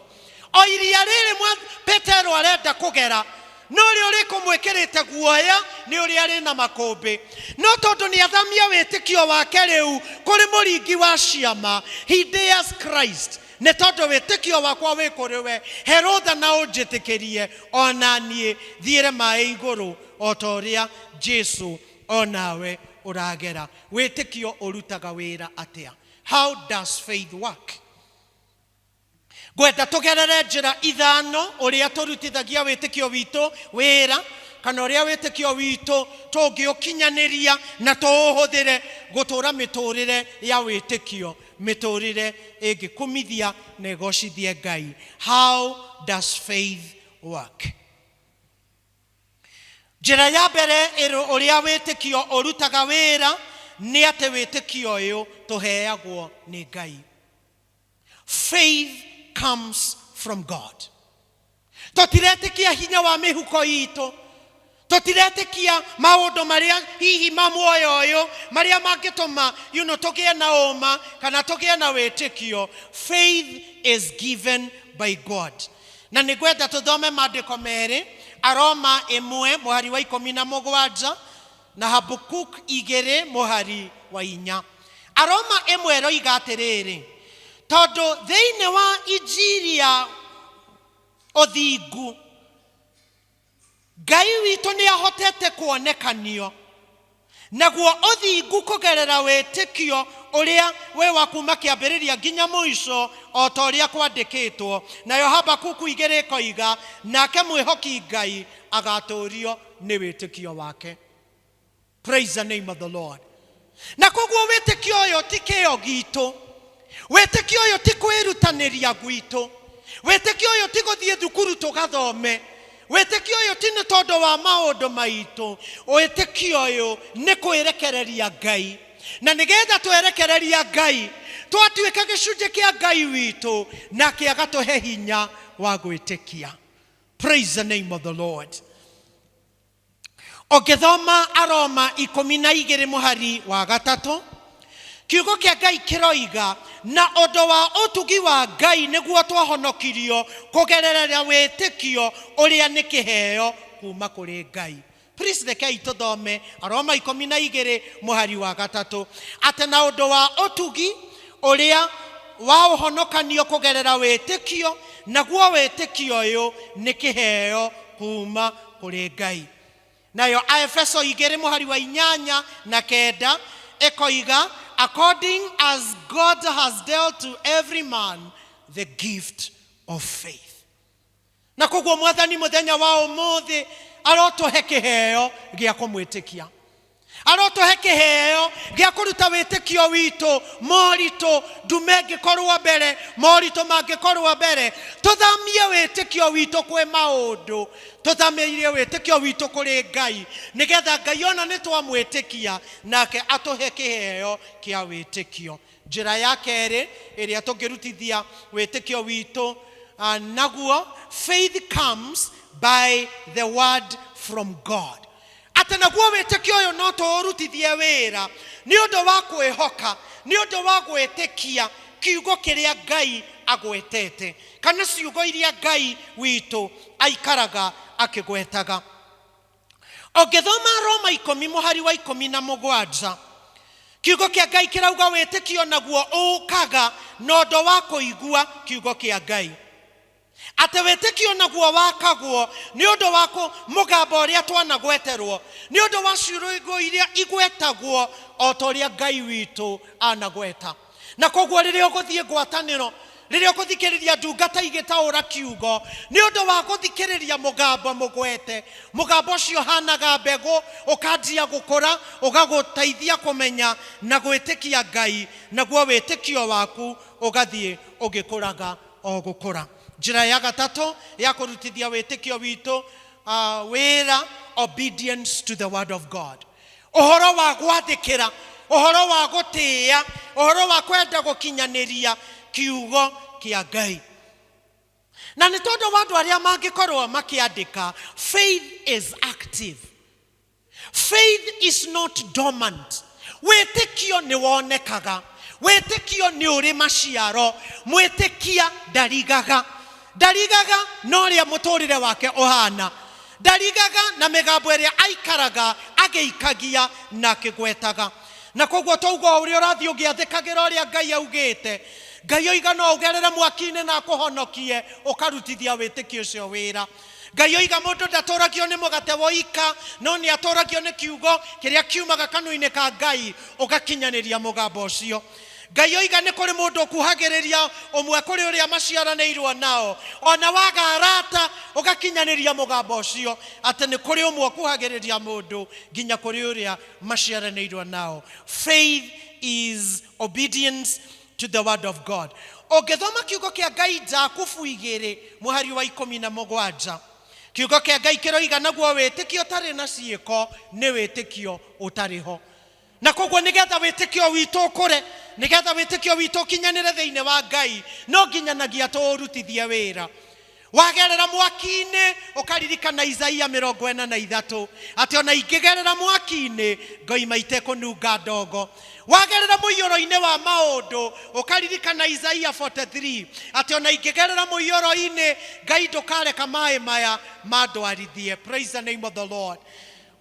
O iria rĩrĩ Petero arenda kũgera, no ũrĩa ũrĩkũmwĩkĩrĩte guoya nĩ ũrĩa arĩ na makũmbĩ. No tondũ nĩ athamia wĩtĩkio wake rĩu kũrĩ mũringi wa ciama, he dares Christ. Nĩ tondũ wĩtĩkio wakwa wĩ kũrĩ we, he rũtha na ũnjĩtĩkĩrie ona niĩ thiĩre maĩ igũrũ o ta ũrĩa Jesu onawe ũragera. Wĩtĩkio ũrutaga wĩra atĩa? How does faith work? Ngwenda tũgerere njĩra ithano ũrĩa tũrutithagia wĩtĩkio witũ wĩra, kana ũrĩa wĩtĩkio witũ tũngĩũkinyanĩria na tũũhũthĩre gũtũũra mĩtũũrĩre ya wĩtĩkio, mĩtũũrĩre ĩngĩkumithia na ĩgocithie Ngai. How does faith work? Njĩra ya mbere ũrĩa wĩtĩkio ũrutaga wĩra nĩ atĩ wĩtĩkio ũyũ tũheagwo nĩ Ngai. Faith comes from God. Tũtiretĩkia hinya wa mĩhuko itũ, tũtiretĩkia maũndũ marĩa hihi ma muoyo ũyũ marĩa mangĩtũma tũgĩe na ũma kana tũgĩe na wĩtĩkio. Faith is given by God. Na nĩ ngwenda tũthome maandĩko merĩ, Aroma 1 mũhari wa 17 na Habakuk 2 mũhari wa 4. Aroma 1 ĩroiga atĩrĩrĩ, tondũ thĩinĩ wa injiri ya ũthingu Ngai witũ nĩ ahotete kuonekanio, naguo ũthingu kũgerera wĩtĩkio ũrĩa wĩ wa kuma kĩambĩrĩria nginya mũico o ta ũrĩa kwandĩkĩtwo. Nayo Habakuku 2 ĩkoiga, nake mwĩhoki Ngai agatũũrio nĩ wĩtĩkio wake. Praise the name of the Lord. Na koguo wĩtĩkio ũyũ ti kĩo gitũ, wĩtĩkio ũyũ ti kwĩrutanĩria gwitũ, wĩtĩkio ũyũ ti gũthiĩ thukuru tũgathome, wĩtĩkio ũyũ ti nĩ tondũ wa maũndũ maitũ. Wĩtĩkio ũyũ nĩ kwĩrekereria Ngai, na nĩgetha twerekereria Ngai twatuĩka gĩcunjĩ kĩa Ngai witũ, nake agatũhe hinya wa gwĩtĩkia. Praise the name of the Lord. Ũngĩthoma Aroma 12 mũhari wa 3, kiugo kĩa Ngai kĩroiga, na ũndũ wa ũtugi wa Ngai nĩguo twahonokirio kũgerera wĩtĩkio ũrĩa nĩ kĩheo kuma kũrĩ Ngai. Please rekei tũthome Aroma 12 mũhari wa 3, atĩ na ũndũ wa ũtugi ũrĩa wa ũhonokanio kũgerera wĩtĩkio, naguo wĩtĩkio ũyũ nĩ kĩheo kuma kũrĩ Ngai. Nayo Aefeso 2 mũhari wa 8 na 9 ĩkoiga, according as God has dealt to every man the gift of faith. Na koguo mwathani mũthenya wa ũmũthĩ arotũhe kĩheo gĩa kũmwĩtĩkia, arotũhe kĩheo gĩa kũruta wĩtĩkio witũ moritũ ndume ĩngĩkorwo mbere, moritũ mangĩkorwo mbere, tũthamie wĩtĩkio witũ kwĩ maũndũ, tũthamĩrie wĩtĩkio witũ kũrĩ Ngai, nĩgetha Ngai ona nĩ twamwĩtĩkia nake atũhe kĩheo kĩa wĩtĩkio. Njĩra ya kerĩ ĩrĩa tũngĩrutithia wĩtĩkio witũ naguo, faith comes by the word from from God. Atĩ naguo wĩtĩkio ũyũ no tũũrutithie wĩra nĩ ũndũ wa kwĩhoka, nĩ ũndũ wa gwĩtĩkia kiugo kĩrĩa Ngai agwetete kana ciugo iria Ngai witũ aikaraga akĩgwetaga. Ũngĩthoma Roma 10 mũhari wa 17, kiugo kĩa Ngai kĩrauga wĩtĩkio naguo ũkaga na ũndũ wa kũigua kiugo kĩa Ngai. Atĩ wĩtĩkio naguo wakagwo nĩ ũndũ wa mũgambo ũrĩa twanagweterwo, nĩ ũndũ wa ciugo iria igwetagwo o ta ũrĩa Ngai witũ anagweta. Na koguo rĩrĩa ũgũthiĩ ngwatanĩro, rĩrĩa ũgũthikĩrĩria ndungata igĩtaũra kiugo, nĩ ũndũ wa gũthikĩrĩria mũgambo mũgwete, mũgambo ũcio ũhanaga mbegũ, ũkanjia gũkũra, ũgagũteithia kũmenya na gwĩtĩkia Ngai, naguo wĩtĩkio waku ũgathiĩ ũgĩkũraga o gũkũra. Njĩra ya gatatũ ya kũrutithia wĩtĩkio witũ wĩra, obedience to the word of God. Ũhoro wa gwathĩkĩra, ũhoro wa gũtĩĩa, ũhoro wa kwenda gũkinyanĩria kiugo kĩa Ngai. Na nĩ tondũ wa andũ arĩa mangĩkorwo makĩandĩka, faith is active. Faith is not dormant. Wĩtĩkio nĩ wonekaga, wĩtĩkio nĩ ũrĩ maciaro, mwĩtĩkia ndarigaga. Ndarigaga na ũrĩa mũtũrĩre wake ũhana, ndarigaga na mĩgambo ĩrĩa aikaraga agĩikagia na akĩgwetaga. Na koguo twauga o ũrĩa ũrathiĩ ũgĩathĩkagĩra ũrĩa Ngai augĩte, Ngai oiga no ũgerere mwaki-inĩ na akũhonokie, ũkarutithia wĩtĩkio ũcio wĩra. Ngai oiga mũndũ ndatũragio nĩ mũgate woika, no nĩ atũragio nĩ kiugo kĩrĩa kiumaga kanua-inĩ ka Ngai, ũgakinyanĩria mũgambo ũcio. Ngai oiga nĩ kũrĩ mũndũ ũkuhagĩrĩria ũmwe kũrĩ ũrĩa maciaranĩirwo nao, ona waga arata ũgakinyanĩria mũgambo ũcio, atĩ nĩ kũrĩ ũmwe ũkuhagĩrĩria mũndũ nginya kũrĩ ũrĩa maciaranĩirwo nao. Faith is obedience to the word of God. Ũngĩthoma kiugo kĩa Ngai Jakubu 2 mũhari wa 17, kiugo kĩa Ngai kĩroiga naguo wĩtĩkio ũtarĩ na ciĩko nĩ wĩtĩkio ũtarĩ ho. Na koguo nĩgetha wĩtĩkio witũ ũkũre, nĩgetha wĩtĩkio witũ ũkinyanĩre thĩinĩ wa Ngai, no nginyanagia tũũrutithie wĩra. Wagerera mwaki-inĩ ũkaririkana Isaia 43 atĩ ona ingĩgerera mwaki-inĩ ngoima itekũnunga ndogo. Wagerera mũiyũro-inĩ wa maũndũ ũkaririkana Isaia 43 atĩ ona ingĩgerera mũiyũro-inĩ Ngai ndũkareka maĩ maya mandwarithie. Praise the name of the Lord.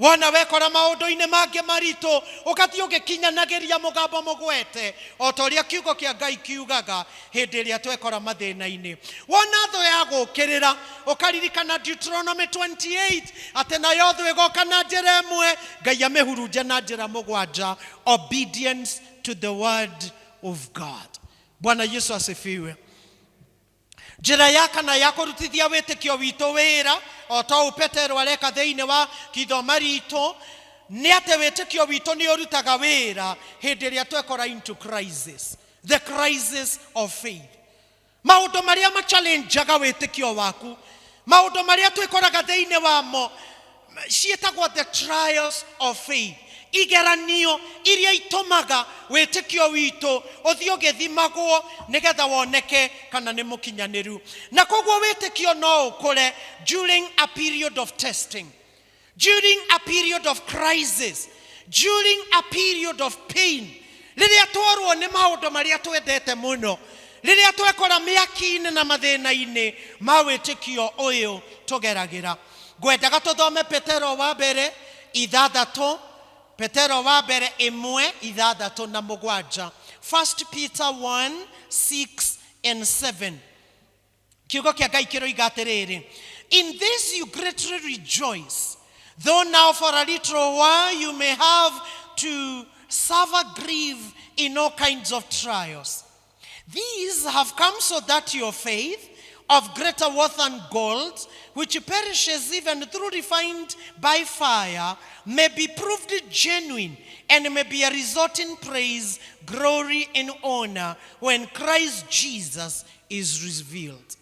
Wona wekora maũndũ-inĩ mangĩ maritũ ũgathiĩ ũgĩkinyanagĩria mũgambo mũgwete o ta ũrĩa kiugo kĩa Ngai kiugaga hĩndĩ ĩrĩa twekora mathĩna-inĩ. Wona thũ ya gũkĩrĩra ũkaririkana Deuteronomy 28 atĩ nayo thũ ĩgoka na njĩra ĩmwe Ngai amĩhurunje na njĩra mũgwanja. Obedience to the word of God. Bwana Yesu asifiwe. Njĩra ya kana ya kũrutithia wĩtĩkio witũ wĩra o ta ũũ Petero areka thĩinĩ wa kithoma ritũ nĩ atĩ wĩtĩkio witũ nĩ ũrutaga wĩra hĩndĩ ĩrĩa twekora into crisis, the crisis of faith. Maũndũ marĩa machallengeaga wĩtĩkio waku, maũndũ marĩa twĩkoraga thĩinĩ wamo ciĩtagwo the trials of faith, igeranio iria itũmaga wĩtĩkio witũ ũthiĩ ũgĩthimagwo nĩgetha woneke kana nĩ mũkinyanĩru. Na koguo wĩtĩkio no ũkũre during a period of testing, during a period of crisis, during a period of pain. Rĩrĩa tworwo nĩ maũndũ marĩa twendete mũno, rĩrĩa twekora mĩaki-inĩ na mathĩna-inĩ ma wĩtĩkio ũyũ tũgeragĩra. Ngwendaga tũthome Petero wa mbere 6, Petero wa mbere 1 6 na 7, 1 Peter 1 6 and 7. Kiugo kĩa Ngai kĩroiga atĩrĩrĩ, in this you greatly rejoice, though now for a little while you may have to suffer grief in all kinds of trials. These have come so that your faith, of greater worth than gold, which perishes even through refined by fire, may be proved genuine and may be a result in praise, glory, and honor when Christ Jesus is revealed.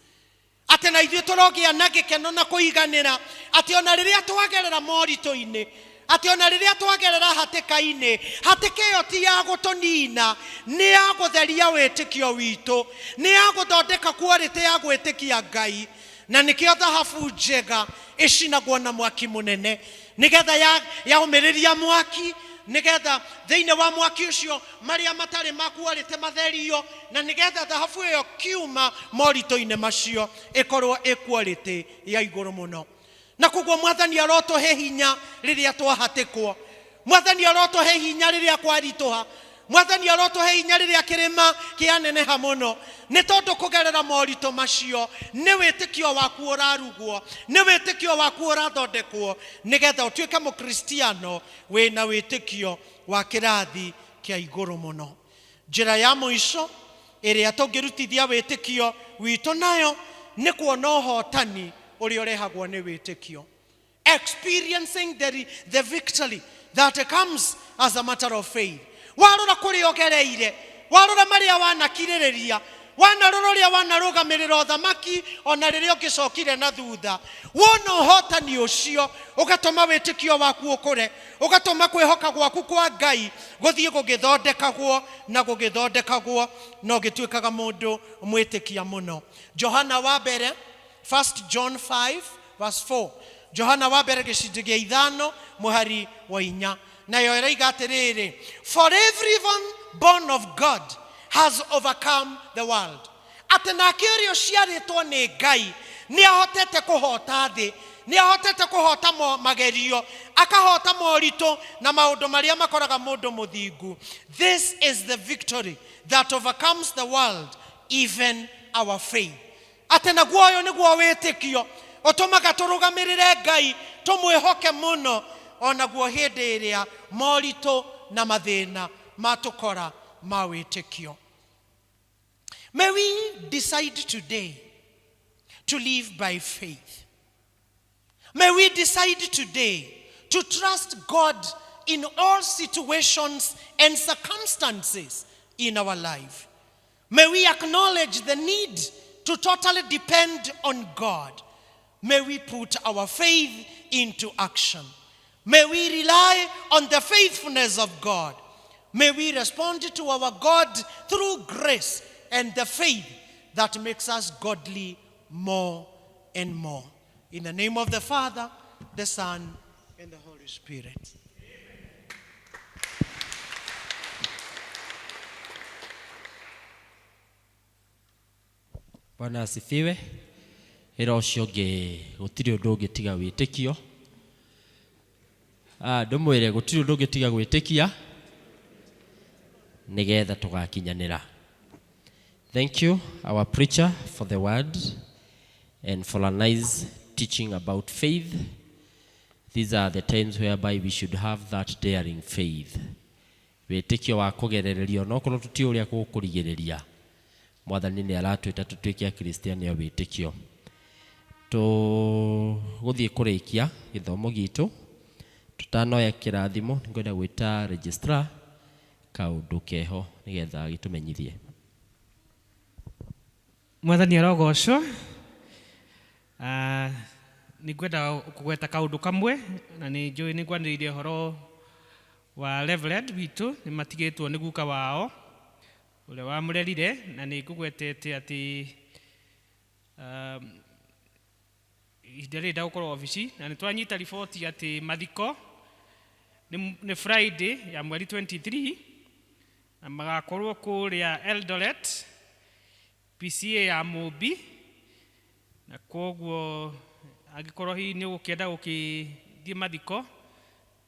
Atĩ na ithuĩ tũrogĩa na gĩkeno na kũiganĩra, atĩ ona rĩrĩa twagerera moritũ-inĩ, atĩ ona rĩrĩa twagerera hatĩka-inĩ, hatĩka ĩyo ti ya gũtũnina, nĩ ya gũtheria wĩtĩkio witũ, nĩ ya gũthondeka quality ya gwĩtĩkia Ngai. Na nĩkĩo thahabu njega ĩcinagwo na mwaki mũnene, nĩgetha yaũmĩrĩria mwaki, nĩgetha thĩinĩ wa mwaki ũcio marĩa matarĩ ma quality matherio, na nĩgetha thahabu ĩyo kiuma moritũ-inĩ macio ĩkorwo ĩ quality ya igũrũ mũno. Na koguo Mwathani arotũhe hinya rĩrĩa twahatĩkwo, Mwathani arotũhe hinya rĩrĩa kwaritũha, Mwathani arotũhe hinya rĩrĩa kĩrĩma kĩaneneha mũno, nĩ tondũ kũgerera moritũ macio nĩ wĩtĩkio waku ũrarugwo, nĩ wĩtĩkio waku ũrathondekwo, nĩgetha ũtuĩke mũkristiano wĩna wĩtĩkio wa kĩrathi kĩa igũrũ mũno. Njĩra ya mũico ĩrĩa tũngĩrutithia wĩtĩkio witũ nayo nĩ kuona ũhotani ũrĩa ũrehagwo nĩ wĩtĩkio. Experiencing the victory that comes as a matter of faith. Warora kũrĩa ũgereire, warora marĩa wanakirĩrĩria, wanarora ũrĩa wanarũgamĩrĩra ũthamaki ona rĩrĩa ũngĩcokire na thutha, wona ũhotani ũcio ũgatũma wĩtĩkio waku ũkũre, ũgatũma kwĩhoka gwaku kwa Ngai gũthiĩ gũgĩthondekagwo na gũgĩthondekagwo, na ũgĩtuĩkaga mũndũ mwĩtĩkia mũno. Johana wa mbere, 1 John 5 verse 4, Johana wa mbere gĩcunjĩ gĩa 5 mũhari wa 4, nayo ĩroiga atĩrĩrĩ, for everyone born of God has overcome the world. Atĩ nake ũrĩa ũciarĩtwo nĩ Ngai nĩ ahotete kũhota thĩ, nĩ ahotete kũhota magerio, akahota moritũ na maũndũ marĩa makoraga mũndũ mũthingu. This is the victory that overcomes the world, even our faith. Atĩ naguo ũyũ nĩguo wĩtĩkio ũtũmaga tũrũgamĩrĩre Ngai, tũmwĩhoke mũno onaguo hĩndĩ ĩrĩa moritũ na mathĩna matũkora ma wĩtĩkio. May we decide today to live by faith. May we decide today to trust God in all situations and circumstances in our life. May we acknowledge the need to totally depend on God. May we put our faith into action. May we rely on the faithfulness of God. May we respond to our God through grace and the faith that makes us godly more and more. In the name of the Father, the Son, and the Holy Spirit. Bwana asifiwe. Ĩra ũcio ũngĩ gũtirĩ ũndũ ũngĩtiga wĩtĩkio. Ndũmwĩre gũtirĩ ũndũ ũngĩtiga gwĩtĩkia nĩgetha tũgakinyanĩra. Thank you, our preacher, for the word and for a nice teaching about faith. These are the times whereby we should have that daring faith. Wĩtĩkio wa kũgerererio no korwo tũtiũĩ ũrĩa gũkũrigĩrĩria. Mwathani nĩ aratwĩta tũtuĩke akristiano a wĩtĩkio. Tũgũthiĩ kũrĩkia gĩthomo gitũ tũtanoya kĩrathimo, nĩngwenda gwĩta registrar kaũndũ keho nĩgetha gĩtũmenyithie. Mwathani arogocwo. Nĩngwenda kũgweta kaũndũ kamwe, na nĩ njũĩ nĩ ngwanĩrĩirie ũhoro wa Reverend witũ, nĩ matigĩtwo nĩ guka wao ũrĩa wamũrerire, na nĩ ngũgwetete atĩ ihinda rĩrĩ ndagũkorwo obici, na nĩ twanyita riboti atĩ mathiko nĩ Friday ya mweri 23, na magakorwo kũrĩa Eldoret PCA ya Mũmbi, na koguo angĩkorwo hihi nĩ ũgũkĩenda gũkĩthiĩ mathiko,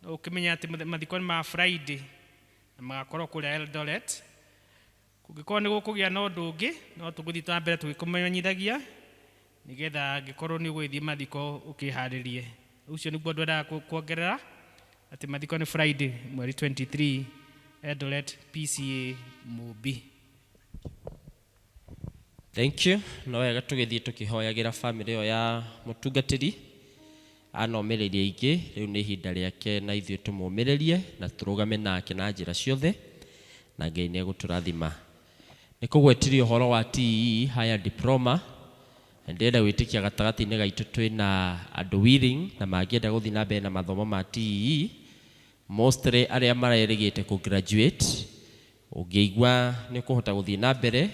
no ũkĩmenye atĩ mathiko nĩ ma Friday na magakorwo kũrĩa Eldoret. Kũngĩkorwo nĩ gũkũgĩa na ũndũ ũngĩ, no tũgũthiĩ na mbere tũgĩkũmenyithagia nĩgetha angĩkorwo nĩ ũgũgĩthiĩ mathiko ũkĩharĩrie. Ũcio nĩguo ndwendaga kuongerera atĩ mathiko nĩ Friday mweri 23 Eldoret PCA Mũmbi. Thank you. No wega tũgĩthiĩ tũkĩhoyagĩra family ĩyo ya mũtungatĩri anomĩrĩria aingĩ, rĩu nĩ ihinda rĩake na ithuĩ tũmũmĩrĩrie na tũrũgame nake na njĩra ciothe, na Ngai nĩ egũtũrathima. Nĩ kũgwetirie ũhoro wa TEE higher diploma, na ndĩrenda gwĩtĩkia gatagatĩ-inĩ gaitũ twĩna andũ willing na mangĩenda gũthiĩ na mbere na mathomo ma TEE, mostly arĩa marerĩgĩte kũ graduate. Ũngĩigua nĩ ũkũhota gũthiĩ na mbere,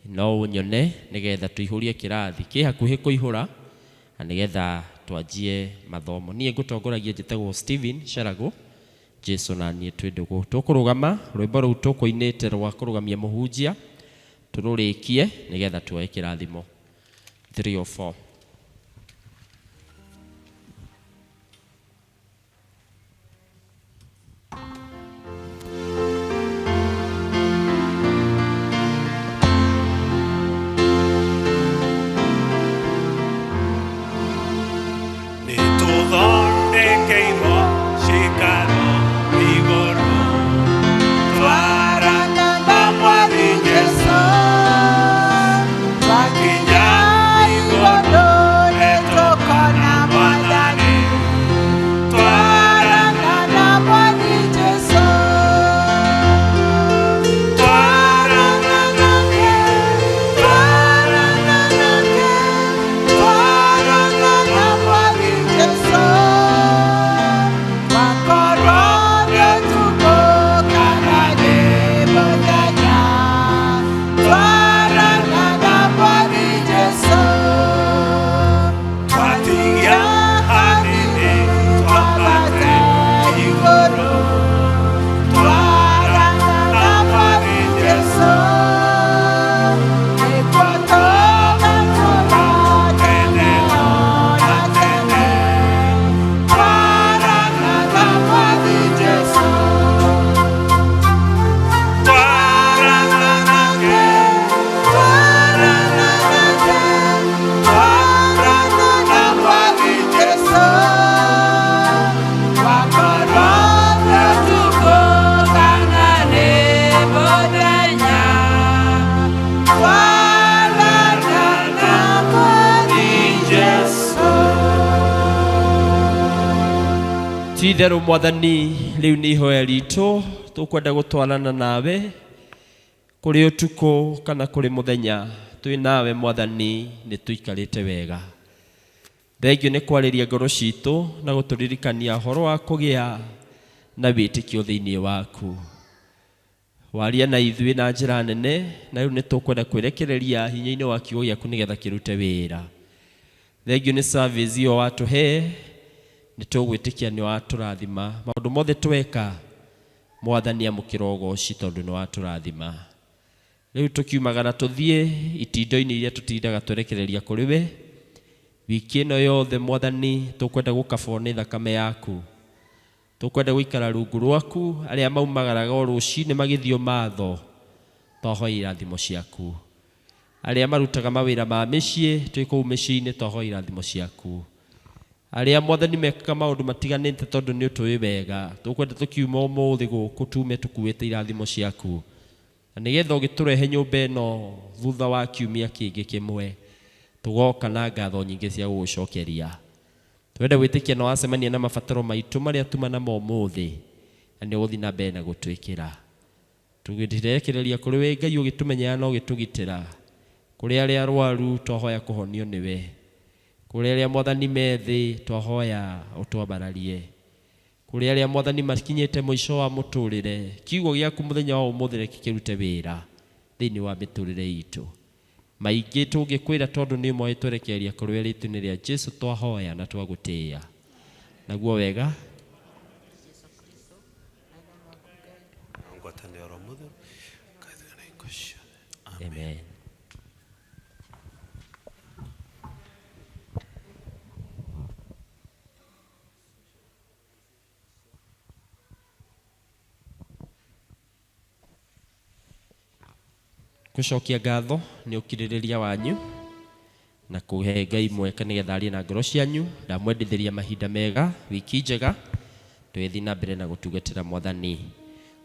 No ũnyone nĩgetha tũihũrie kĩrathi kĩ hakuhĩ kũihũra na nĩgetha twanjie mathomo. Niĩ ngũtongoragia njĩtagwo Stephen Sharago. Jesu na niĩ twĩ ndũgũ. Tũkũrũgama rwĩmbo rũu tũkũinĩte rwa kũrũgamia mũhunjia tũrũrĩkie nĩgetha tuoe kĩrathimo. 3 or 4. Nĩtũthondekeirwo ciikaro igũrũ twarana na Mwathi Jesũ twakinya igũrũ nĩtũkona Mwathani twarana na Mwathi Jesũ twarana nake twarana nake twarana na Mwathi Jesũ twakorwo nĩũtukũ kana nĩ mũthenya twarana na Mwathi Jesũ twatigia hanini twambate igũrũ twarana na Mwathi Jesũ nĩkuo tũgatũũra tene na tene twarana na Mwathi Jesũ twarana nake twarana nake twarana na Mwathi Jesũ twakorwo nĩũtukũ kana nĩ mũthenya twarana na Mwathi Jesũ. Ti itherũ Mwathani, rĩu nĩ ihoya ritũ tũkwenda gũtwarana nawe kũrĩ ũtukũ kana kũrĩ mũthenya. Twĩ nawe Mwathani nĩ tũikarĩte wega. Thengio nĩ kwarĩria ngoro citũ na gũtũririkania ũhoro wa kũgĩa na wĩtĩkio thĩinĩ waku. Waria na ithuĩ na njĩra nene, na rĩu nĩ tũkwenda kwĩrekereria hinya-inĩ wa kiugo gĩaku nĩgetha kĩrute wĩra. Thengio nĩ service ĩyo watũhe, nĩ tũgwĩtĩkia nĩ watũrathima. Maũndũ mothe tweka, Mwathani amũkĩra ũgoci tondũ nĩ watũrathima. Rĩu tũkiumagara tũthiĩ itindo-inĩ iria tũtindaga twerekereria kũrĩ we. Wiki ĩno yothe Mwathani tũkwenda gũkabwo nĩ thakame yaku. Tũkwenda gũikara rungu rwaku. Arĩa maumagaraga o rũcinĩ magĩthiĩ matho, twahoya irathimo ciaku. Arĩa marutaga mawĩra ma mĩciĩ twĩ kũu mĩciĩ-inĩ, twahoya irathimo ciaku. Arĩa Mwathani mekaga maũndũ matiganĩte, tondũ nĩ ũtũĩ wega, tũkwenda tũkiuma ũmũthĩ gũkũ tume tũkuĩte irathimo ciaku, na nĩgetha ũgĩtũrehe nyũmba ĩno thutha wa kiumia kĩngĩ kĩmwe, tũgoka na ngatho nyingĩ cia gũgũcokeria. Twende gwĩtĩkia na wacemania na mabataro maitũ marĩa tuma namo ũmũthĩ, na nĩ ũgũthiĩ na mbere na gũtwĩkĩra. Tũgĩrekereria kũrĩ we Ngai ũgĩtũmenyera na ũgĩtũgitĩra. Kũrĩ arĩa arwaru twahoya kũhonio nĩwe. Kũrĩ arĩa Mwathani me thĩ twahoya ũtwambararie. Kũrĩ arĩa Mwathani makinyĩte mũico wa mũtũrĩre, kiugo gĩaku mũthenya wa ũmũthĩ reke kĩrute wĩra thĩinĩ wa mĩtũrĩre itũ. Maingĩ tũngĩkwĩra tondũ nĩ ũmoĩ, twerekereria kũrĩ we rĩtwa-inĩ rĩa Jesu twahoya na twagũtĩĩa. Naguo wega. Ngwatanĩro Roho Mũtheru kaithio na hingo ciothe. Amen. Gũcokia ngatho nĩ ũkirĩrĩria wanyu na kũhe Ngai mweke nĩgetha arie na ngoro cianyu. Ndamwendithĩria mahinda mega, wiki njega, tũgĩthiĩ na mbere na gũtungatĩra Mwathani.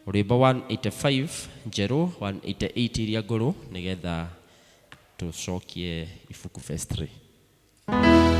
Rwĩmbo 185 njerũ, 188 iria ngũrũ, nĩgetha tũcokie ibuku verse 3.